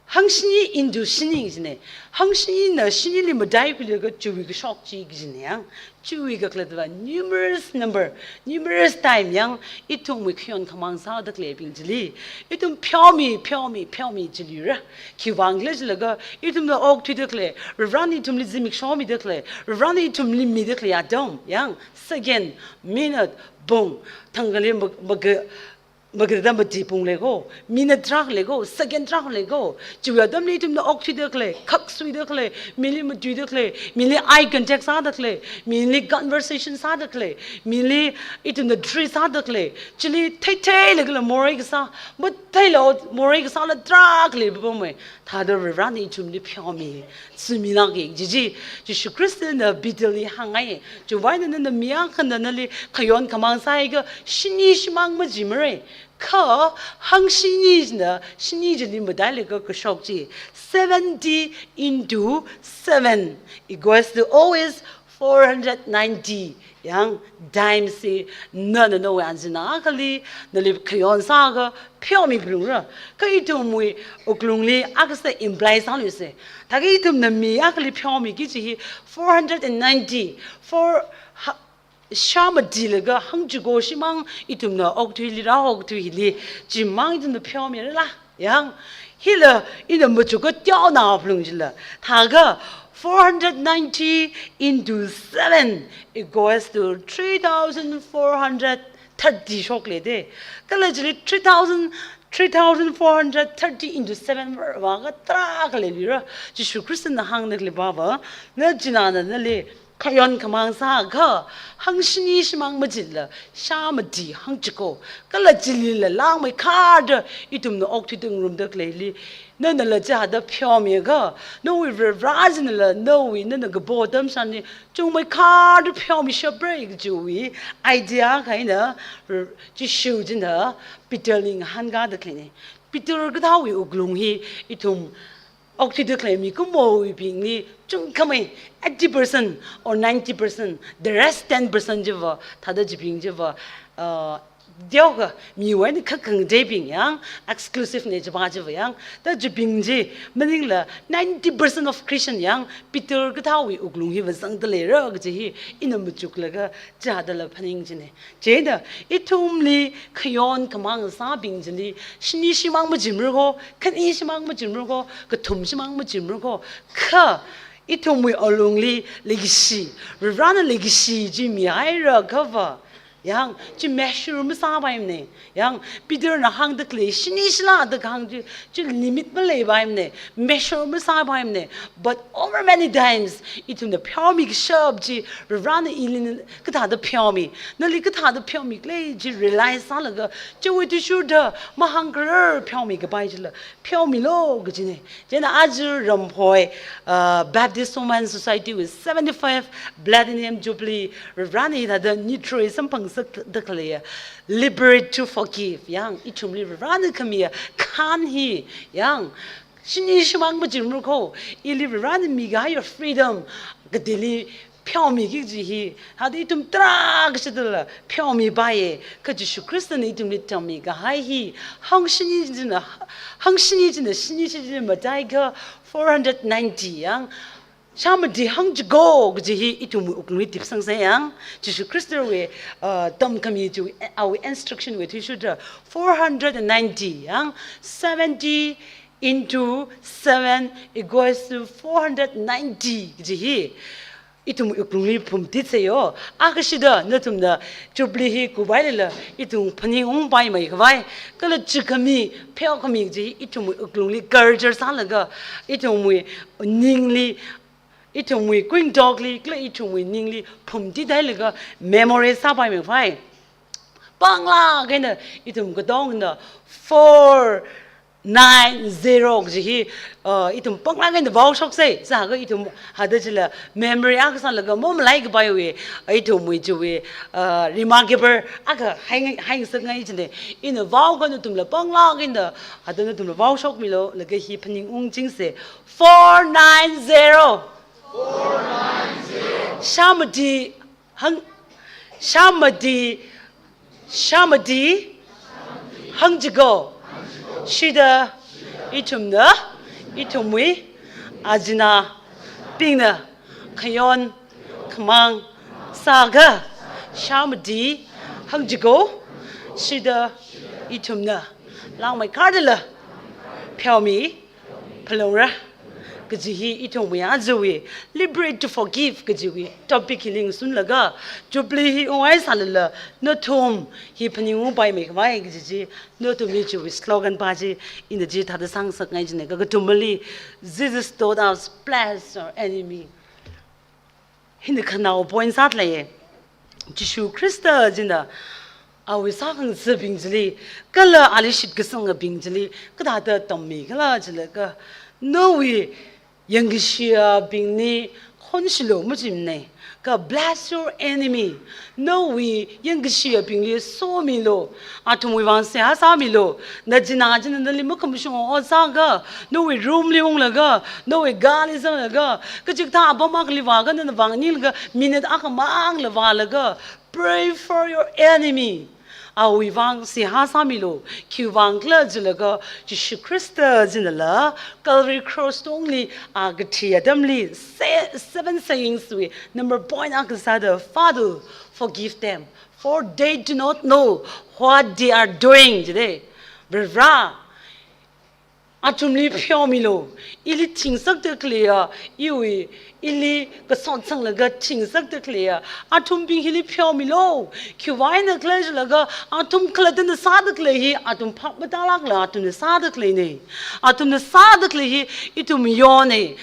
hang shini into shini kajina. Hang shinina shinili mataikhuilaga chiwui kashok chi kajina yang. Chiwui kakhalatva numerous number, numerous time yang ithumwui khayon khamāng sāda khaleibing chili ithum pheomi, pheomi, pheomi jiluira. Khiwuivang khala jilaga ithumna okthuida khalei, Varivarana ithumli zimiksho mida khalei, Varivarana ithumli mida khalei atam yang, second, minute, pung, thangkhali ma-, maga-, magatā mati pung lei kho, minute tarākha lei kho, second tarākha lei kho, chiwui atamli ithumna okthuida khalei, khaksuida khalei, mili matuida khalei, mili eye contact sāda khalei, mili conversation sāda khalei, mili ithumna dress sāda khalei, chili theitheilaga kala morei kasā, matheila morei kasāla tarākha leipapamei. Thāda Varivarana ithumli pheomi, zimilāka kaji chi, Jishu Khristana Peterli hāngngai. Chiwuivang eina nana mi akhana nali khayon khamāng sāakha shini shimāng majimara. Kha hang shinina shini chili matailaga kashok chi, seventy into seven equals to always four hundred ninety yang times hi nana nawui azin akhali nali khayon sāakha pheomi phalungra. Kha ithumwui wuklungli akha sāda imply sāluisa. Thākha ithumna mi akhali pheomiki kaji hi four hundred and ninety, four ha-, shā matilaga hangchiko shimāng ithumna okathuili, rā okathuili chimāng ithumna pheomirala. Yang, hila ina machuka teonao phalung chila, thākha four hundred ninety into seven equals to three thousand four hundred thirty shokle de. Kala chili three thousand, three thousand four hundred thirty into seven vāakha tarākha leiluira. Jishu Khristana hāngda khalei pava, na china nana nali khayon khamāng sāakha, hang shini shimāng majila, shā mati hangchiko, kala chilila langmeikharda ithumna okthuida ngarumda khaleili, nanala chithāda pheomiakha, nawui Varivara chinala nawui nana kapo atam shani chungmeikharda pheomishapra kajiwui idea akha eina Jishu china Peterli ngahānkāda khaleina. Peter kathāwui wuklung hi ithum okthuida khalei mikumowuibingli chungkhamei eighty percent or ninety percent, the rest ten percent chiva, thāda chibing chiva, uh, teokha miwui eina khakhangateibing yang, exclusive ne chiva chiva yang, thāda chibing chi maningla ninety percent of Christian yang Peter kathāwui wuklung hi vāzangda leira kaji hi ina machuklaga chithādala phaning china. Chieina ithumli khayon khamāng sābing chili shini shimāng majimra kho, khani shimāng majimra kho, kathum shimāng majimra kho, kha ithumwui alungli leikashi, Varivarana leikashi chi mihaira khava, Yang, chi measure masāpaimana. Yang, Peterna hāngda khalei, shini shila da kahāng chi, chi limit maleipaimana. Measure masāpaimana. But over many times, ithumna pheomi kashap chi, Varena ili kathāda pheomi, nali kathāda pheomi khala chi realize sālaga, chiwui athishurda mahāngkharar pheomi kapai chila, pheomilu kajina. Chieina aja Ramphoi, uh, Baptist Women Society wui seventy-five Platinum Jubilee, Varena hithāda nithroi samphangsakda khaleiya, liberate to forgive. Yang, ithumli Varena khamiya khān hi, yang, shini shimang majimru kho, ili Varena mikahaiya freedom, kateili pheomiki kaji hi, hithāda ithum tarākha shidala pheomipaiya, kha Jishu Khristana ithumli tammikahai hi, hangshini china, hangshini china shini chi chi mataikha four hundred ninety yang, shāmati hāngchiko kaji hi ithumwui wuklungli tipsangsa yang, Jishu Khristawui, uh, tamkhami chi, awui instruction wui athishurda four hundred ninety yang, seventy into seven equals to four hundred ninety kaji hi ithum wuklungli phumtitsa yo. Akha shida nathumna Jubilee hi kupailala ithum phaningungpaimei khavai, kala chikhami, pheokhami kaji ithumwui wuklungli culture sālaga, ithumwui ningli, ithumwui kuingatokli, kala ithumwui ningli phumtithailaga memory sāpaimei khavai, panglāk eina ithum katongna four nine zero kaji hi, uh, ithum panglāk eina vaoshoksa. Sākha ithum hithāda chila memory akha sālaga mamalaikapaiwui, ithumwui chiwui, uh, remarkable akha hai, haingasakngai china. Ina vaokha nathumla panglāk eina hithāda nathumla vaoshokmilu, laga hi phaningungchingsa. Four nine zero. Shāmati hāng, shāmati, shāmati hāngchiko. Shida ithumna, ithumwui ajinabingna khayon khamāng sākha, shāmati hāngchiko. Shida ithumna langmeikharda pheomi phalungra kaji hi ithumwui ajawui, liberate to forgive kajiwui topic hili ngasunlaga, Jubilee hi ungngai sālala, nathum hi phaningungpaimei khavai kaji chi, nathumli chiwui slogan pa chi, ina chithāda sāngasakngai china, kakathumali, Jesus taught us, "Bless your enemy." Hina khanao point sāda leiya. Jishu Khrista china awui sākhangathabing chili, kala ali shitkasangabing chili, kathāda tammikhala jilaga, nawui yangkashiyabingli khonshilu majimana. Kha bless your enemy. Nawui yangkashiyabingli somilu. Athumwui vang seihā sāmilu. Nachinā china nali makhamashung ot sākha, nawui room li unglaga, nawui car li zanglaga, kachikathā apam akhali vākha nana vānganinglaga, minute akhamangla vālaga, pray for your enemy. Awui vang seihā sāmilu. Khiwui vangkhala jilaga, Jishu Khrista chinala Calvary Cross tungli a kathi atamli se-, seven sayings wui number point akha sāda, "Father, forgive them, for they do not know what they are doing," jida. Varivara, athumli pheomilu. Ili thingsakda khaleiya, iwui, ili kasotsanglaga thingsakda khaleiya athumbing hili pheomilu. Khiwuivang khala jilaga, athum khalattana sāda khalei hi athum phap matālākla athumna sāda khaleina. Athumna sāda khalei hi ithum yonna.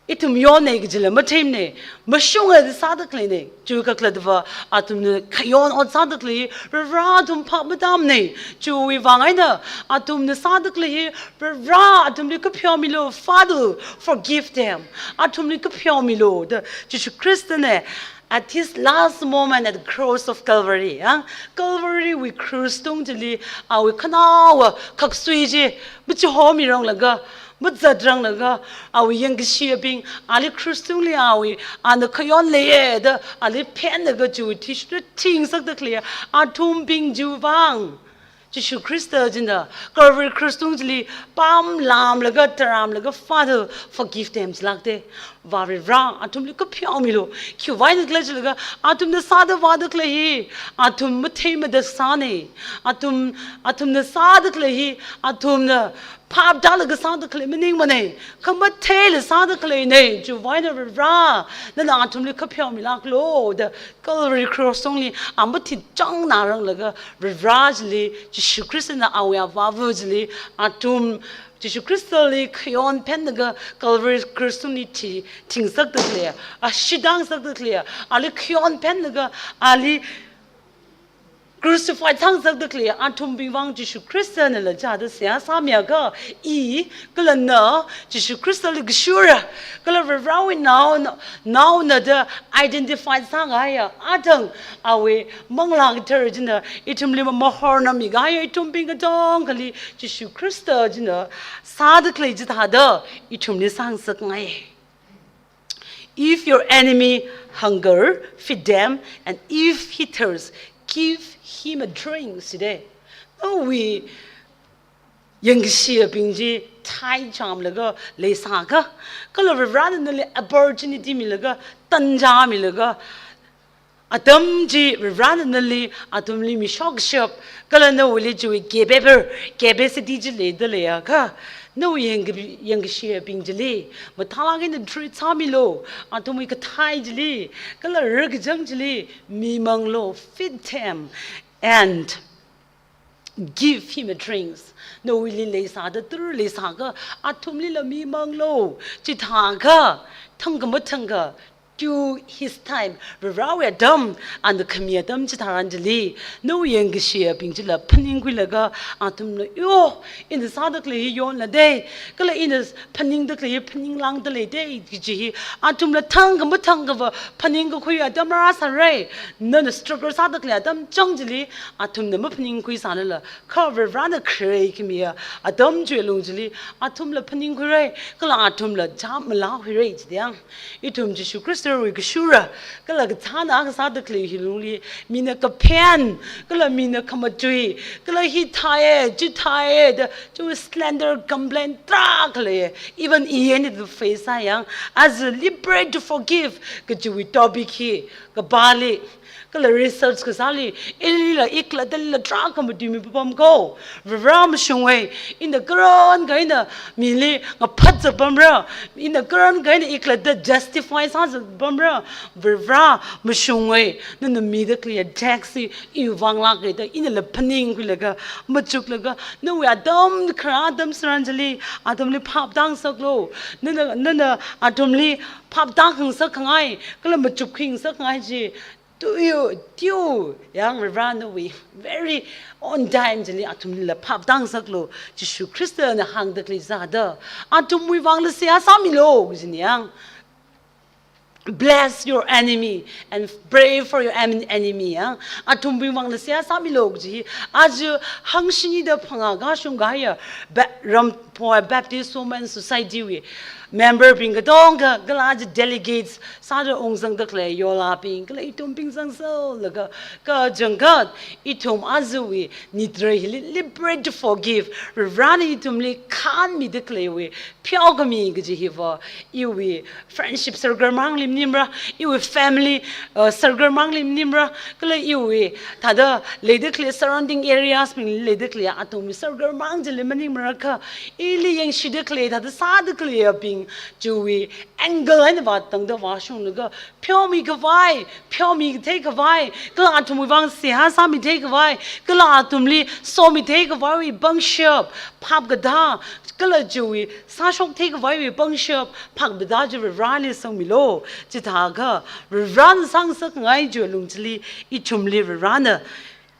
Ithum yonna kajila matheimana, mashunga da sāda khaleina. Chiwui kakhalatva, athumna khayon ot sāda khalei hi Varivara athum phap matāmana. Chiwui vang eina athumna sāda khalei hi Varivara athumli kapheomilu, Father, forgive them. Athumli kapheomilu da Jishu Khristana at his last moment at the cross of Calvary, ah, Calvary wui cross tung chili awui khanaowa khaksui chi machihomiranglaga, mazatranglaga, awui yangkashiyabing, ali cross tungli awui, ana khayon leiya da ali phenlaga chiwui athishurda thingsakda khalei athumbing chiwui vang Jishu Khrista china Calvary cross tung chili pamlamlaga, tharamlaga, "Father, forgive them," jilākta. Varivarā athumli kapheomilu. Khiwuivang khala jilaga, athumna sāda vāda khalei hi athum matheimada sāna. Athum, athumna sāda khalei hi athumna phap tālaga sāda khalei maningmana. Kha matheila sāda khaleina. Chiwuivang Varivarā, nana athumli kapheomilāklu da Calvary Cross tungli amathit chang ngaranglaga, Varivarā chili, Jishu Khristana awui avāva chili, athum Jishu Khristali khayon phenlaga Calvary Cross tungli thi, thingsakda khalei, ashee tāngsakda khalei, ali khayon phenlaga, ali crucify sāngasakda khalei, athumbingwui vang Jishu Khristana lachada seihā sāmiakha, i, kala na, Jishu Khristali kashura, kala Varivarāwui nao, naona da identify sāngaiya, athang awui Manglā Kathara china ithumli mamahorna mingaiya, ithumbing katongali Jishu Khrista china sāda khalei chithāda ithumli sāngasakngai. If your enemy hunger, feed them, and if he thirst, give him a drink, side. Nawui yangkashebing chi thai chamlaga leisākha, kala Varivarāna nali opportunity milaga, tanja milaga, atam chi Varivarāna nali athumli mishokshap, kala nawuili chiwui capable, capacity chi leida leiakha, nawui yangka-, yangkashebing chili mathālāk eina treat sāmilu, athumwui kathai chili, kala rakachang chili mimanglu, feed them and give him a drink. Nawuili leisāda tara leisākha, athumlila mimanglu. Chithākha, thangkha mathangkha, till his time, Varivarāwui atam, ana khami atam chitharan chili, nawui yangkashebing chila phaningkhuilaga, athumna, yo, ina sāda khalei hi yonlada, kala ina phaningda khalei hi phaninglāngda leida kaji hi, athumla thangkha mathangkhava phaningkakhui atam rāsāra. Nana struggle sāda khalei atam chang chili, athumna maphaningkhuisālala, kha Varivarāna kharei khamiya atam chiwui lung chili, athumla phaningkhuira, kala athumla chap malākhuira chida yang. Ithum Jishu Khristawui kashura, kala kathāna kasāda khalei hi lungli, mina kaphen, kala mina khamatui, kala hithāya, chithāya da, chiwui slander, complain tarākha lei. Even i eina face sā yang, as a liberate to forgive kajiwui topic hi kapāli, kala research kasāli, ilila, i khalattala tarākha matui mipapam ko. Varivarā mashungwui, ina karanka eina mili ngaphat zapamra, ina karanka eina i khalatta justify sā zapamra. Varivarā mashungwui, nana mida khalei tax hi iwui vang lāka da, inala phaningkhuilaga, machuklaga, nawui atam kharā atam tharan chili, athumli phap tāngasaklu. Nana, nana athumli phap tākhangasak khangai, kala machuk khangasak khangai chi, tiu, tiu, yang Varivarā nawui very own time chili athumlila phap tāngasaklu. Jishu Khristana hāngda khalei sāda, athumwui vangla seihā sāmilu, kajina yang. Bless your enemy and pray for your en-, enemy, ya. Athumbing vangla seihā sāmilu kaji hi, aja hangshini da phangā kashung kahaiya, Ba-, Ramphoi Baptist Women Society wui member bing katonga, kala aja delegates sāda ungzangda khalei yolabing, kala ithumbing zangzalaga, kachangkhat ithum ajawui nitrai hili liberate to forgive, Varivarāna ithumli khānmida khaleiwui pheokhami kaji hiva, iwui friendship circle mangli maningmara, iwui family, uh, circle mangli maningmara, kala iwui thāda leida khalei surrounding areas bingli leida khalei athumwui circle mang chili maningmara kha, ili yangshida khalei, thāda sāda khaleibing chiwui angle eina vātangda vāshunglaga, pheomi khavai, pheomi kathei khavai, kala athumwui vang seihā sāmi thei khavai, kala athumli somi thei khavaiwui pangshap, phap kathā, kala chiwui sāshok thei khavaiwui pangshap, phap kathā chi Varivarāli sangmilu. Chithākha Varivarāna sāngasak ngai chiwui lung chili, ithumli Varivarāna,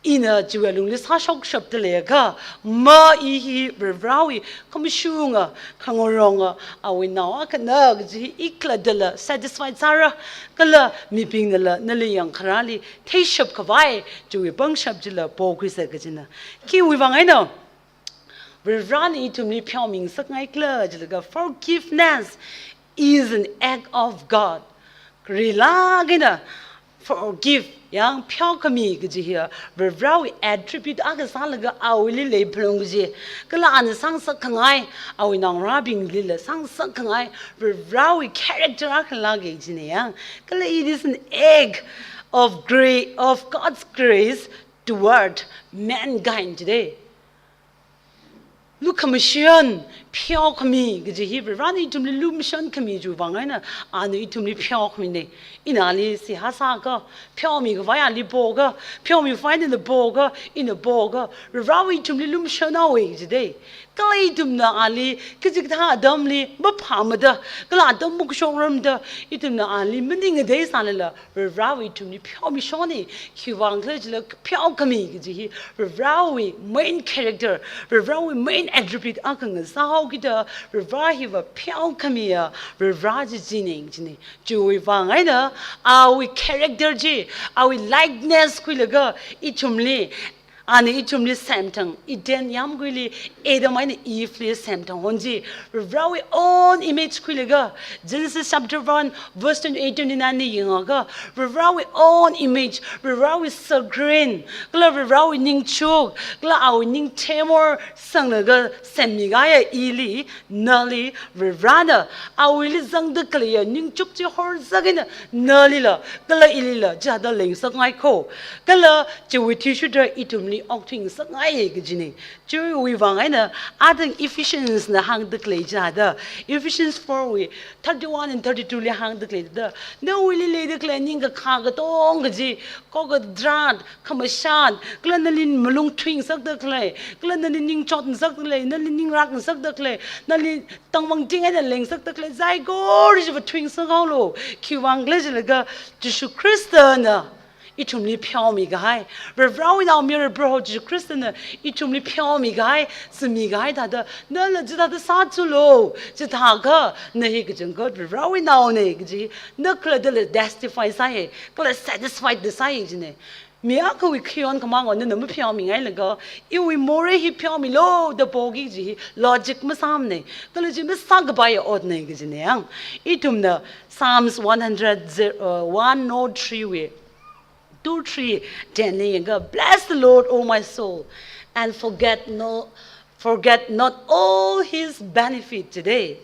ina chiwui lungli sāshokshapda leiakha, ma i hi Varivarāwui khamashunga, khangaronga, awui nao akhana kaji hi i khalattala satisfied sāra, kala mibingnala nali yangkharāli theishap khavai chiwui pangshap chila pokhuisa kajina. Khiwui vang eina Varivarāna ithumli pheomingasak ngai khala jilaga, forgiveness is an act of God. Karilāk eina forgive, yang pheokhami kaji hiya Varivarawui attribute akha sālaga awuili leiphalung kaji. Kala ana sāngasak khangai, awui naongarābinglila sāngasak khangai Varivarawui character akhala kajina yang. Kala it is an act of gra-, of God's grace toward mankind today. Lukhamashan, pheokhami kaji hi Varivarana ithumli lumashankhami chiwui vang eina ana ithumli pheokhamina. Ina ali seihā sāakha, pheomikhavai ali poakha, pheomikhavai nana poakha, ina poakha, Varivarawui ithumli lumashanhaowa kajida. Kala ithumna ali kachikathā atamli maphāmada, kala atam makashokramda, ithumna ali maningngateisālala, Varivarawui ithumli pheomishona. Khiwui vang khala jila pheokhami kaji hi Varivarawui main character, Varivarawui main attribute akha ngasāhaokida, Varivara hiva pheokhamiya Varivara chi jina kajina. Chiwui vang eina awui character chi, awui likeness khuilaga ithumli, ana ithumli semthang, Eden yāmguili Adam eina Eve li semthang hon chi, Varivarawui own image khuilaga, Genesis chapter one, verse twenty-eight, twenty-nine li yangakha, Varivarawui own image, Varivarawui sākharin, kala Varivarawui ningchuk, kala awui ningthemwui sanglaga semmikahaiya ili, nali, Varivarana awuili zangda khaleiya ningchuk chi horzak eina nalila, kala ilila chithāda leingasakngai kho. Kala chiwui athishurda ithumli okthuingasakngaiya kajina. Chiwui vang eina, athang Ephesians na hāngda khalei chithāda, Ephesians four wui thirty-one and thirty-two li hāngda khalei thāda, nawuili leida khalei ningkakhā katonga chi, kokadrat, khamashan, kala nali malung thuingasakda khalei, kala nali ningchotngasakda khalei, nali ningrakngasakda khalei, nali tangmangting eina leingasakda khalei saikora chiva thuingasakhaolu. Khiwui vang khala jilaga Jishu Khristana ithumli pheomikahai, Varivarawui naomayara Proho Jishu Khristana ithumli pheomikahai, sāmikahai thāda, nala chithāda sāthulo, chithākha na hi kachangkhat Varivarawui naona kaji na khalattala testify sāya, kala satisfied da sāya jina. Mi akhawui khayon khamāng eina nana mapheomingailaga, iwui morei hi pheomilo da poki kaji hi logic masāmana, kala chi masākapaiya otna kajina yang. Ithumna Psalms one hundred, uh, one oh three wui two, three, ten li yangakha, "Bless the Lord, O my soul, and forget no, forget not all his benefit" jida.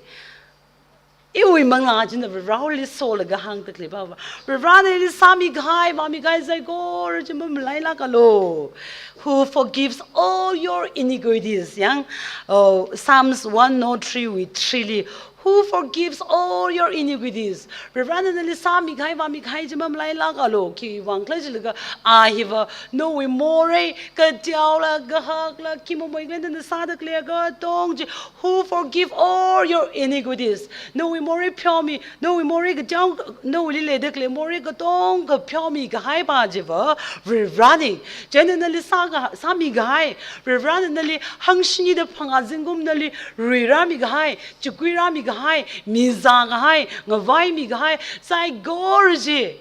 Iwui manglā china Varivarali solaga hāngda khalei pava, Varivarana ili sāmikahai, vāmikahai saikora chi mamalailākalu. "Who forgives all your iniquities." Yang, oh, Psalms one oh three wui three li, "Who forgives all your iniquities." Varivarana nali sāmikahai, vāmikahai chi mamalailākalu. Khiwui vang khala jilaga, a hiva nawui morei, kateola, kahakla, khi mamei khala nana sāda khalei katong chi, "Who forgive all your iniquities." Nawui morei pheomi, nawui morei kateo, nawuili leida khalei morei katonga pheomikahai pa chiva Varivarana. Chieina nali sāka, sāmikahai, Varivarana nali hangshini da phangā zingkum nali ruirāmikahai, chikuirāmikahai, mizākahai, ngavaimikahai saikora chi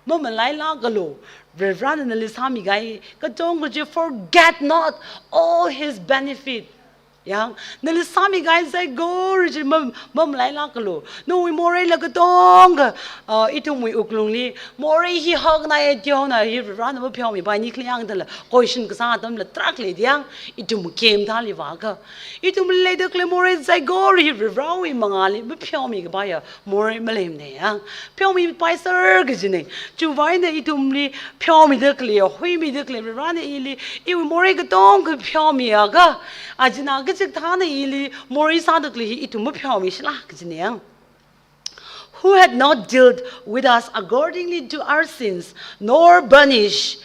mamalailākalu. Varivarana nali sāmikahai katonga chi, "Forget not all his benefit." Yang, nali sāmikahai saikora chi mam-, mamalailākalu. Nawui moreila katonga, uh, ithumwui wuklungli morei hi haknai, teonai hi Varivarana mapheomipai ni khala yangdala, question kasā atamla tarākha leida yang, ithum game thāli vāakha. Ithumli leida khalei morei saikora hi Varivarawui mangāli mapheomikapaiya morei maleimana yang. Pheomipai sāra kajina. Chiwui vang eina ithumli pheomida khalei, huimida khalei Varivarana ili, iwui morei katonga pheomiakha, achina kachikathāna ili morei sāda khalei hi ithum mapheomishila kajina yang. "Who had not dealt with us accordingly to our sins, nor punish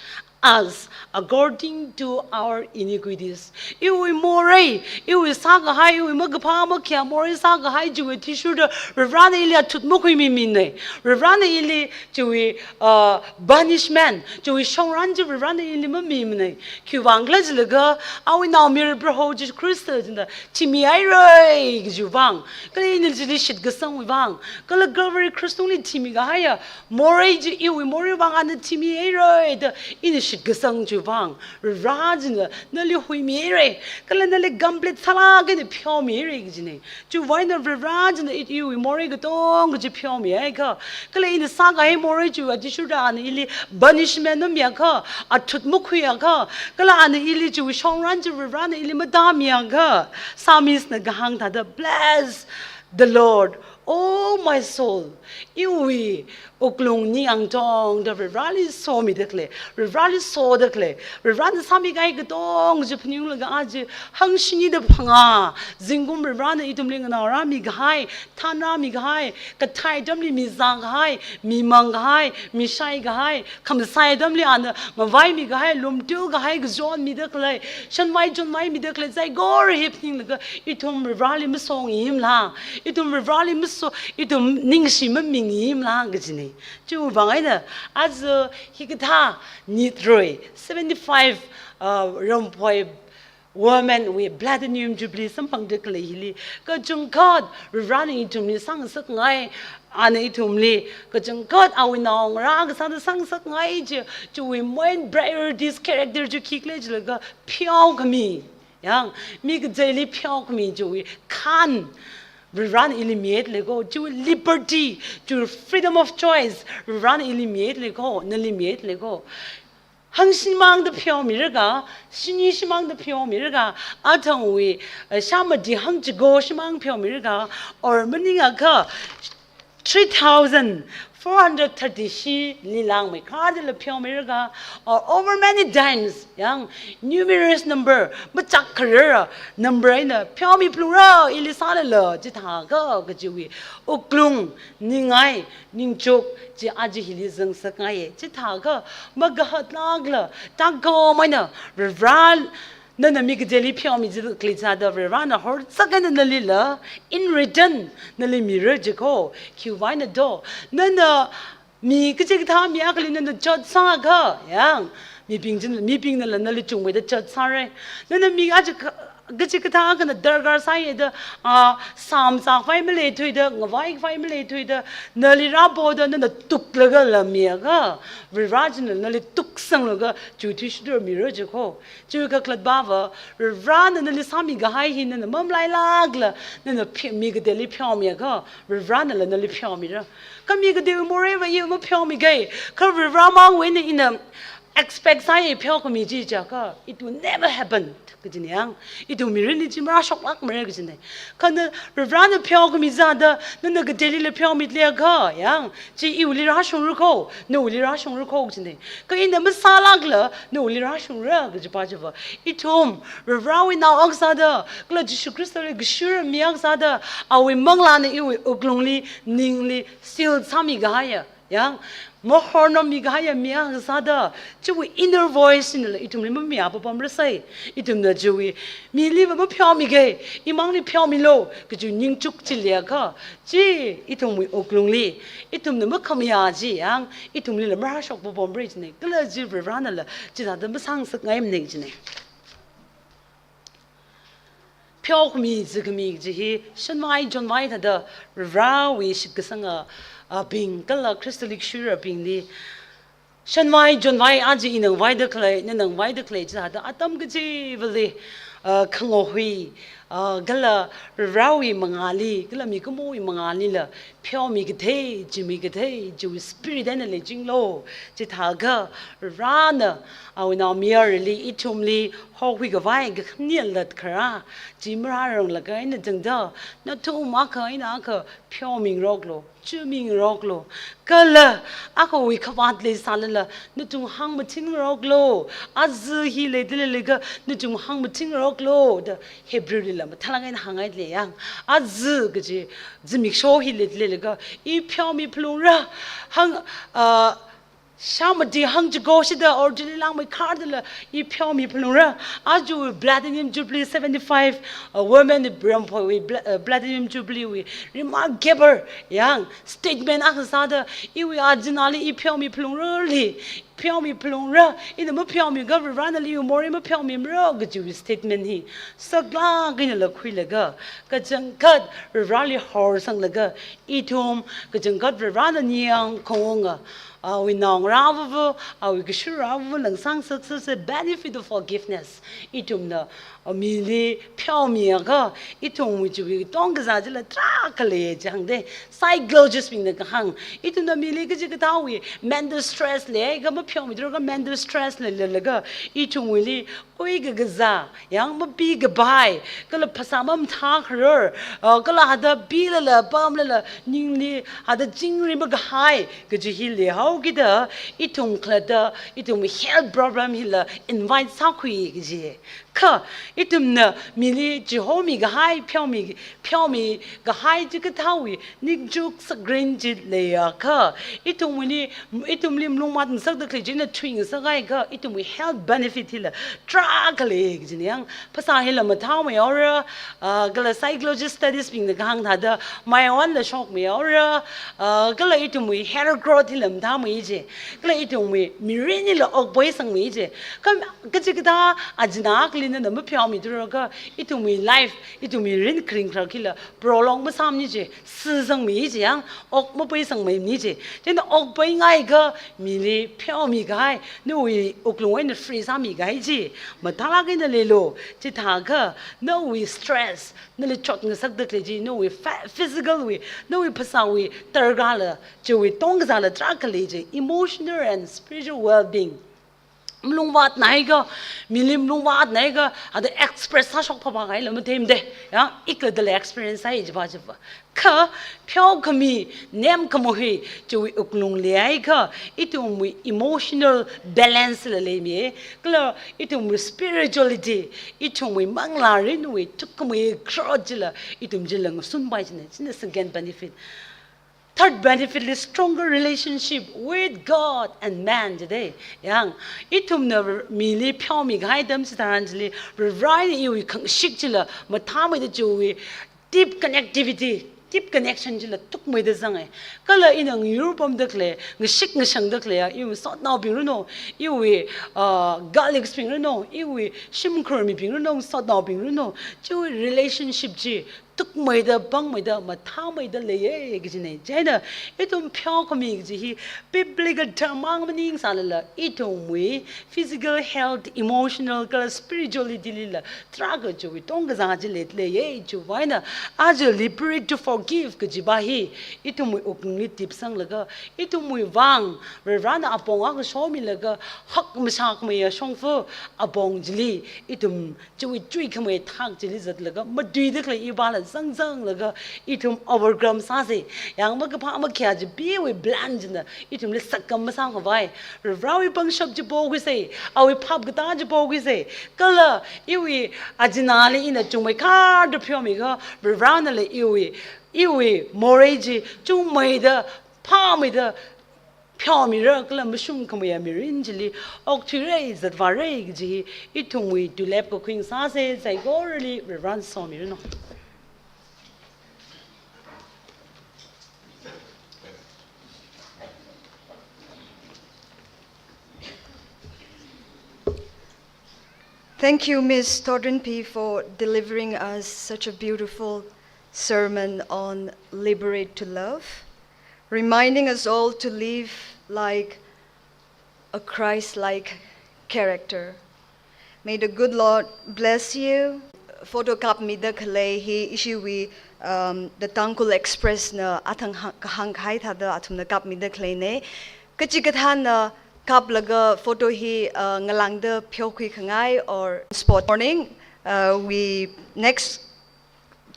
us according to our iniquities." Iwui morei, iwui sākahai, iwui makaphā makhayā morei sākahai chiwui athishurda Varivarana ili athut makhuimimana. Varivarana ili chiwui, uh, punishment, chiwui shongran chi Varivarana ili mamimana. Khiwui vang khala jilaga, awui naomayara Proho Jishu Khrista china thimihaira kajiwui vang, kala ina chili shitkasangwui vang, kala Calvary Cross tungli thimikahaiya morei chi, iwui morei vang ana thimihaira da ina shitkasang chi vang, Varivara china nali huimira, kala nali complete sālaga eina pheomira kajina. Chiwui vang eina Varivara china i, iwui morei katonga chi pheomihaiakha, kala ina sākahai morei chiwui athishurda ana ili punishment mamiakha, athut makhuiakha, kala ana ili chiwui shongran chi Varivarana ili matāmiakha, Psalmist na kahāng thāda, "Bless the Lord, oh my soul." Iwui wuklung ningyāng tongda Varivarali somida khalei, Varivarali soda khalei, Varivarana sāmikahai katonga chi phaninglaga aja hangshini da phangā, zingkum Varivarana ithumli nganao rāmikahai, thanrāmikahai, kathei atamli mizākahai, mimangkahai, mishaikahai, khamasai atamli ana ngavaimikahai, lumtukahai, kachonmida khalei, shanvai chonvaimida khalei saikora hi phaninglaga, ithum Varivarali masongimala, ithum Varivarali maso, ithum ningshi mamingimala kajina. Chiwui vang eina aja hikathā nitroi, seventy-five, uh, Ramphoi Women wui Platinum Jubilee samphangda khalei hili, kachangkhat Varivarana ithumli sāngasakngai, ana ithumli kachangkhat awui naongarā kasāda sāngasakngai chi, chiwui main priorities, character chi khikhala jilaga pheokhami. Yang, mi kateili pheokhami chiwui khān Varivarana ili mihaida leiko, chiwui liberty, chiwui freedom of choice Varivarana ili mihaida leiko, nali mihaida leiko. Hangshimāngda pheomiraga, shini shimāngda pheomiraga, athangwui, eh, shāmati hangchiko shimāng pheomiraga, or maningakha three thousand four hundred thirty shili langmeikharda la pheomiraga, or over many times, yang numerous number, machak kharara number eina pheomi phalungra, ili sālala, chithākha kajiwui wuklung ningai, ningchuk chi aja hili zangsakngaiya. Chithākha makahatlākla, tangkhom eina Varivara, nana mi kateili pheomi chi khalei sāda Varivarana horzak eina nalila, in return, nali mira jiko, khiwui vang eina do, nana mi kachikathā mi akhali nana chotsākha, yang, mibing chin, mibingnala nali chungmeida chotsāra. Nana mi aja ka, kachikathā akhana darkar sāya da, ah, samsakhavai maleithuida, ngavaikhavai maleithuida, nali rāpoda, nana tuklaga la miakha, Varivara china nali tuksanglaga, chuithui shidor mira jiko. Chiwui kakhalatva, Varivarana nali sāmikahai hi nana mamalailākla, nana phe, mi kateili pheomiakha, Varivaranala nali pheomira. Kha mi kateiwui moreiva i mapheomiga, kha Varivaramangwui eina ina expect sāya pheokhami chi jiakha, it will never happen kajina yang. Ithum mirinli chi marāshoklākmara kajina. Kha na Varivarana pheokhami sāda, nana kateilila pheomida leiakha, yang, chi iwuili rāshungra ko, nawuili rāshungra ko kajina. Kha ina masālākla, nawuili rāshungra kajipa chiva, ithum Varivarawui nao akha sāda, kala Jishu Khristali kashura mi akha sāda, awui manglāna iwui wuklungli, ningli seal sāmikahaiya, yang, mahornommikahaiya mi akha sāda, chiwui inner voice chinala ithumli mamiya papamrasai. Ithumna chiwui, miliva mapheomiga, imangli pheomilu kaji ningchuk chi leiakha, chi ithumwui wuklungli, ithumna makhamayā chi, yang, ithumlila marāshok papamra kajina. Kala chi Varivaranala chithāda masāngasakngaimana kajina. Pheokhami, zikhami kaji hi, shanvai chonvai thāda, Varivarawui shitkasanga, ah, bing kala Khristali kashurabingli, shanvai chonvai aja ina ngavaida khalei, nana ngavaida khalei chithāda atam kachivali, ah, khangahui, ah, kala Varivarawui mangāli, kala mikumowui mangālila, pheomi kathei, jimi kathei, chiwui spirit eina leichinglu. Chithākha Varivarana awui naomayarali, ithumli hokhuikhavai kakhaneli lat kharā chi marāranglaga eina tangda, nathum akha eina akha pheomingaroklu, chuimingaroklu. Kala akhawui khavāt leisālala, nathum hāngmathingaroklu. Aja hi leida leilaga nathum hāngmathingaroklu da Hebrew lila mathālāk eina hānghaida lei yang. Aja kaji zimiksho hi leida leilaga, i pheomi phalungra, hāng, ah, shāmati hangchiko shida or chili langmeikharda la, i pheomi phalungra. Aja Platinum Jubilee seventy-five, uh, women Ramphoi wui Pla-, uh, Platinum Jubilee wui remarkable yang statement akha sāda, iwui ajinali i pheomi phalungrali, pheomi phalungra, ina mapheomiakha Varivarana iwui morei mapheomimara kajiwui statement hi saklāk eina khuilaga, kachangkhat Varivarali horsanglaga, ithum kachangkhat Varivarana ningyāng khaunga, awui naongarāva̱va̱, awui kashurāva̱va̱ langsang success benefit of forgiveness. Ithumna mili pheomiakha, ithumwui chiwui tongkazā chila tarākha lei jangde. Psychologist bingna kahāng, ithumna mili kachikathāwui mental stress leiakha mapheomiakha mental stress leilalaga, ithumwuili khuikakazā, yang mapikapai, kala phasā mamathā kharar, uh, kala hithāda pilala, pamlala, ningli hithāda chingri makahai kaji hi leihaokida, ithum khalatta, ithum health problem hila invite sākhui kaji. Kha, ithumna mili chihomi kahai, pheomi, pheomi kahai chikathāwui nikchuk sakrin chi leiakha, ithumwuili, ithumli malung matngasakda khalei china thuingasakhaiakha, ithumwui health benefit hila tarākha lei kajina. Yang phasā hila mathāmeihaora, ah, kala psychologist studies bingna kahāng thāda, maiwanla shokmeihaora, ah, kala ithumwui hair growth hila mathāmei ji, kala ithumwui mirin hila okpaisangmei ji. Kha kachikathā ajina akhali nana mapheomiakha, ithumwui life, ithumwui mirin kharing kharak hila prolong masāmana ji, sisangmei ji, yang ok mapaisangmeimana ji. Chieina okpaingaiakha mili pheomi kahai, nawui wuklung eina free sāmi kahai ji. Mathālāk eina leilu, chithākha nawui stress, nali chotngasakda khalei chi, nawui phy-, physical wui, nawui phasāwui darkārla, chiwui tongkazāla tarākha lei ji, emotional and spiritual well-being. Malung vatnaiakha, mili malung vatnaiakha, hithāda express sāshok phapha kahaila matheimade. Ya, ikla dala experience sāi jiva jiva. Kha, pheokhami, nemkhami hi, chiwui wuklung leiakha, ithumwui emotional balance la leimi, kala ithumwui spirituality, ithumwui manglārinwui, thukmei growth chila, ithum chila ngasunpai china, china second benefit. Third benefit is stronger relationship with God and man jide. Yang, ithumna mili pheomi kahai atam chitharan chili, Varivarana iwui khangashik chila, mathāmeida chiwui deep connectivity, deep connection chila thukmeida zangai. Kala ina ngayur pamda khalei, ngashik ngashangda khalei, iwui sotnaobing ranu, iwui, ah, colleagues bing ranu, iwui shimkhurmibing ranu, sotnaobing ranu, chiwui relationship chi, thukmeida, pangmeida, mathāmeida leiye kajina. Chieina, ithum pheokhami kaji hi, biblical term mang maningsālala, ithumwui physical health, emotional, kala spirituality lila, tarākha chiwui tongkazā chi lei, leiye chiwui vāngna, aja liberate to forgive kajiva hi, ithumwui wuklungli tipsanglaga, ithumwui vāng, Varivarana apong akha shomilaga, hakmashakmeiya shongfa apong chili, ithum chiwui chuikhamei thak chili zatlaga, matuida khalei ivāla zangzanglaga, ithum overcome sāsa. Yang makaphā makhayā chi piwui plan china, ithumli sakkam masākhavai. Varivarawui pangshap chi pokhuisa, awui phap katā chi pokhuisa. Kala iwui ajinali ina chungmeikharda pheomiakha, Varivaranala iwui, iwui morei chi chungmeida, phāmeida, pheomira kala mashungkhameiya mirin chili okthuira, zatvāra kaji hi ithumwui tulep kakhuing sāsa, saikorali Varivarana somiranu. Thank you, Miss Todrinpi, for delivering us such a beautiful sermon on Liberate to Love, reminding us all to live like a Christ-like character. May the good Lord bless you. Photo kapmida khalei hi ishiwui, um, The Tangkhul Express na athang ha-, kahāng kahai thāda athumna kapmida khaleina. Kachikathāna kaplaga photo hi, uh, ngalāngda pheokhui khangai or spot. Morning, uh, we next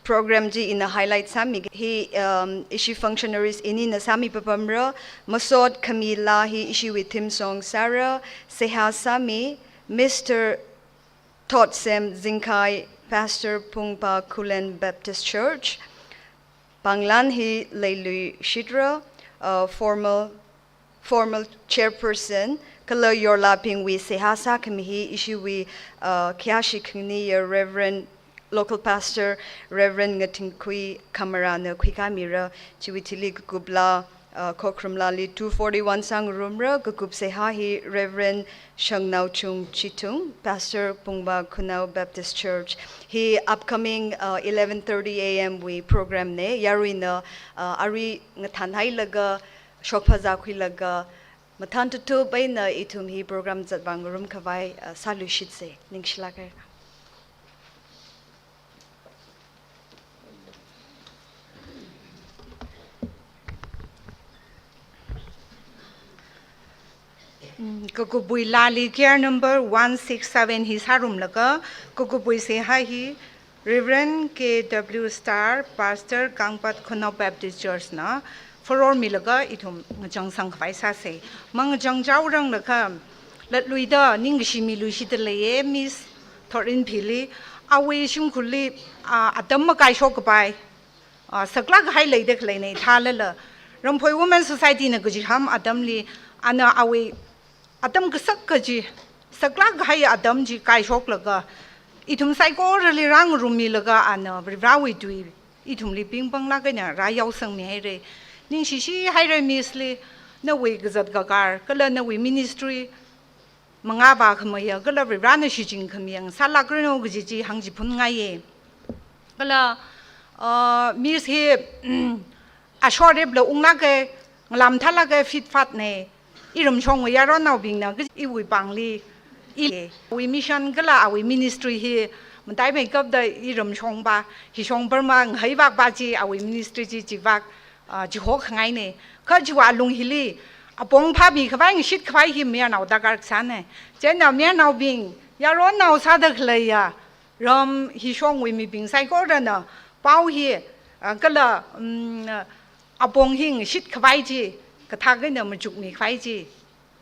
program chi ina highlight sāmi hi, um, ishi functionaries inina sāmi papamra, masot khami laa hi ishiwui theme song sāra, seihā sāmi, Mister Thotsem Zingkhai, Pastor Phungpa Khullen Baptist Church, pānglan hi Leilui Shitra, uh, formal formal chairperson, kala yorlabingwui seihā sākhami hi ishiwui, uh, khayāshi khangniya Reverend, local pastor, Reverend Ngathingkhui Khamara na khuikāmira, chiwui thili kakup laa, Uh, Khokharum Lali two forty-one sāngarumra, kakup seihā hi Reverend Shangnaochung Chitung, Pastor Pungba Khunao Baptist Church. Hi upcoming, uh, eleven thirty A M wui program na, yaruina, uh, arui ngathānhailaga, shokphā zākhuilaga, mathān tutup eina ithum hi program zatvā ngarumkhavai, uh, sāluishitsa, ningshilāka. Mm, kakupwui laali care number one six seven hi sārumlaga, kakupwui seihā hi Reverend K W Star, Pastor Kangpat Khunao Baptist Church na forward milaga ithum ngachangsangkhavai sāsa. Mangachang chaoranglakha, latluida ningkashi miluishida leiya Miss Thorinphili, awui shimkhurli, ah, atam makaishokkapai, ah, saklāk kahai leida khaleina thālala, Ramphoi Women Society na kachiham atamli, ana awui atam kasak kaji, saklāk kahai atam chi kaishoklaga, ithum saikorali rāngarummilaga ana Varivarāwui tui ithumli pingpanglāk eina rāyaosangmihaira. Ningshishihaira Miss li, nawui kazat kakar, kala nawui ministry mangā vākhamei ya, kala Varivarāna shichinkhami ya sālākranu kaji chi hāngchiphunngai ye. Kala, uh, Miss hi, mm, ashoripla unglāka, ngalam thālāka, fit fat na, iramshongwui yaronnaobingna, kaji iwui pāngli, i, awui mission kala awui ministry hi, mataimeikapta iramshongva, hishong Burma ngahaivakva chi, awui ministry chi, chivak, ah, chihokhangaina. Kha chiwui alung hili, apong phāmikhavai, ngashitkhavai hi mayarnao darkar kasāna. Chieina mayarnaobing, yaronnao sāda khaleiya, ram hishongwui mibing saikorana, pao hi, ah, kala, mm, apong hi ngashitkhavai chi, kathak eina machukmikhavai chi,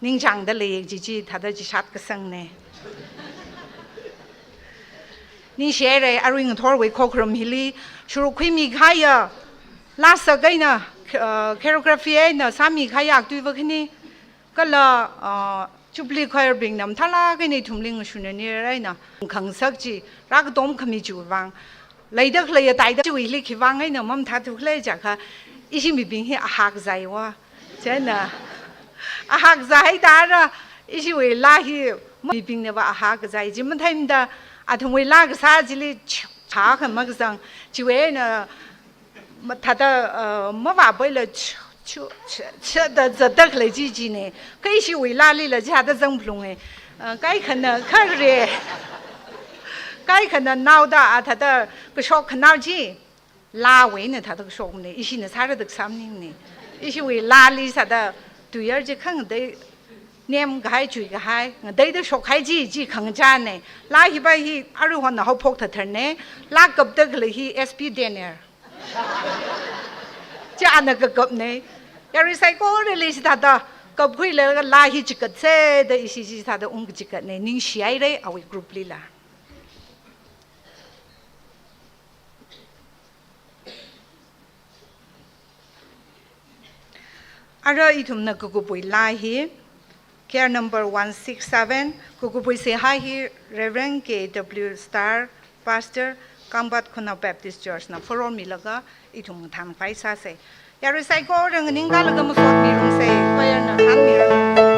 ningchāngda lei chi chi, thāda chishat kasangna. Ningshihaira, arui ngathorwui khokharum hili, shuruk khuimikahaiya, laa sak eina, uh, choreography eina sāmikahaiya aktuiva khani, kala, uh, Jubilee Choir bingna mathālāk eina ithumli ngashunna nira eina, khangasak chi, rākatom khami chiwui vang, leida khaleiya taida chiwuili khivang eina mamathāthu khala jiakha, ishi mibing hi ahakzaiwa. Chieina, ahakzai haida ara, ishiwui laa hi mibingnava ahakzai chi matheimada, athumwui laa kasā chili ch-, chākha makazang, chiwui eina, ma-, thāda, uh, mavāpaila chu, chu, chu, chu da zatda khalei chi china. Kha ishiwui laali la chithāda zangphalunga. Uh, kaikhana khare. Kaikhana naoda a thāda kashok khanao chi. Laawui eina thāda kashokmana. Ishina sāra da kasā maningmana. Ishiwui laali sāda tuiyar chi khangatei nemkahai, chuikahai, ngateida shokhai chi, chi khangachāna. Laa hiva hi aruihon haophok thatharna. Laa kapda khalei hi S P Daniel. Chi ana kakapna. Yarui saikorali chithāda kapkhuilaga laa hi chikatsa da ishi chithāda ungkachikatna. Ningshihaira awui group lila. Ara ithumna kakupwui laa hi, care number one six seven, kakupwui seihā hi Reverend K W Star, Pastor, Kangpat Khunao Baptist Church na forward milaga ithum ngathānkhavai sāsa. Yarui saikora nganingkalaga masotmirumsa, choir na thānmirum.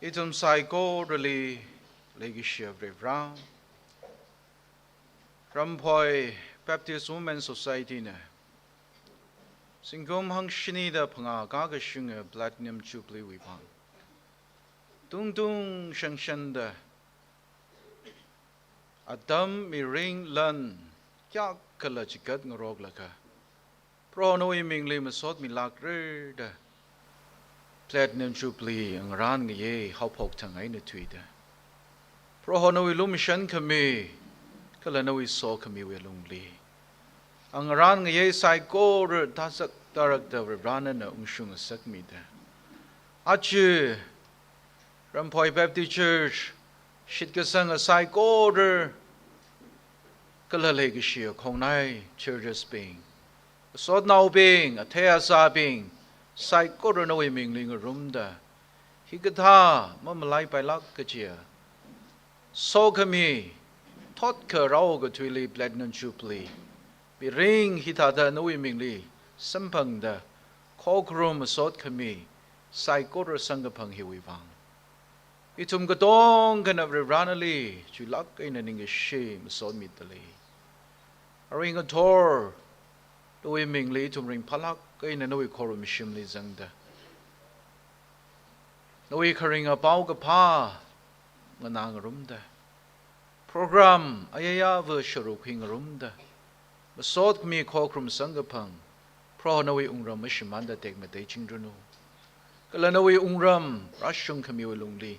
Ithum saikorali leikashiya Varivara, Ramphoi Baptist Women Society na zingkum hangshini da phangā kakashunga Platinum Jubilee wui vang tungtung shangshanda atam, mirin, lan kayākhala chigat ngaroklaga, Proho nawui mingli masot milākra da Platinum Jubilee ngarān ngayei haophok thang eina thuida, Proho nawui lumashan khami kala nawui sokhamiwui lungli ngarān ngayei saikora tazak tarakda Varivara nana ungshung ngasakmida, aja Ramphoi Baptist Church shitkasanga saikora kala leikashiya khongnai churches bing, asotnaobing, athei asābing saikora nawui mingli ngarumda, hikathā mamalaipailāk kajiya sokhami thotkha rao kathuili Platinum Jubilee mirin hithāda nawui mingli samphangda khokharum masot khami saikora samkaphang hiwui vang, ithum katongkhana Varivara nali chuilāk eina ningkashi masot midalei. Arui ngathor nawui mingli ithum ringphālāk eina nawui khorumshimli zangda, nawui kharinga paokaphā nganā ngarumda, program ayayāva sharuk khui ngarumda, masot khami khokharum samkaphang Proho nawui wungram mashimānda tekmatei chingranu. Kala nawui wungram rāshung khamiwui lungli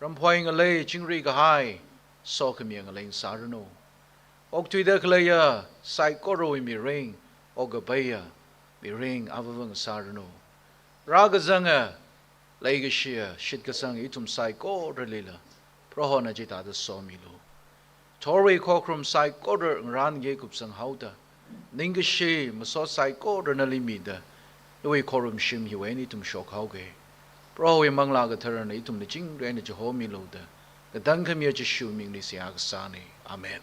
Ramphoi ngalei chingri kahai sokhami ngalei ngasāranu. Okthuida khaleiya saikorawui mirin okapaiya mirin avāva ngasāranu. Rākazanga leikashiya shitkasang ithum saikoralila Prohona chithāda somilu. Thorwui khokharum saikora ngarān ngayei kupsang haoda, ningkashi masot saikora nali mida, nawui khorumshim hiwui eina ithum shokhaoga. Prohowui Manglā Katharana ithumli chingri eina chihomilu da, katang khamiya Jishu mingli seihā kasāna. Amen.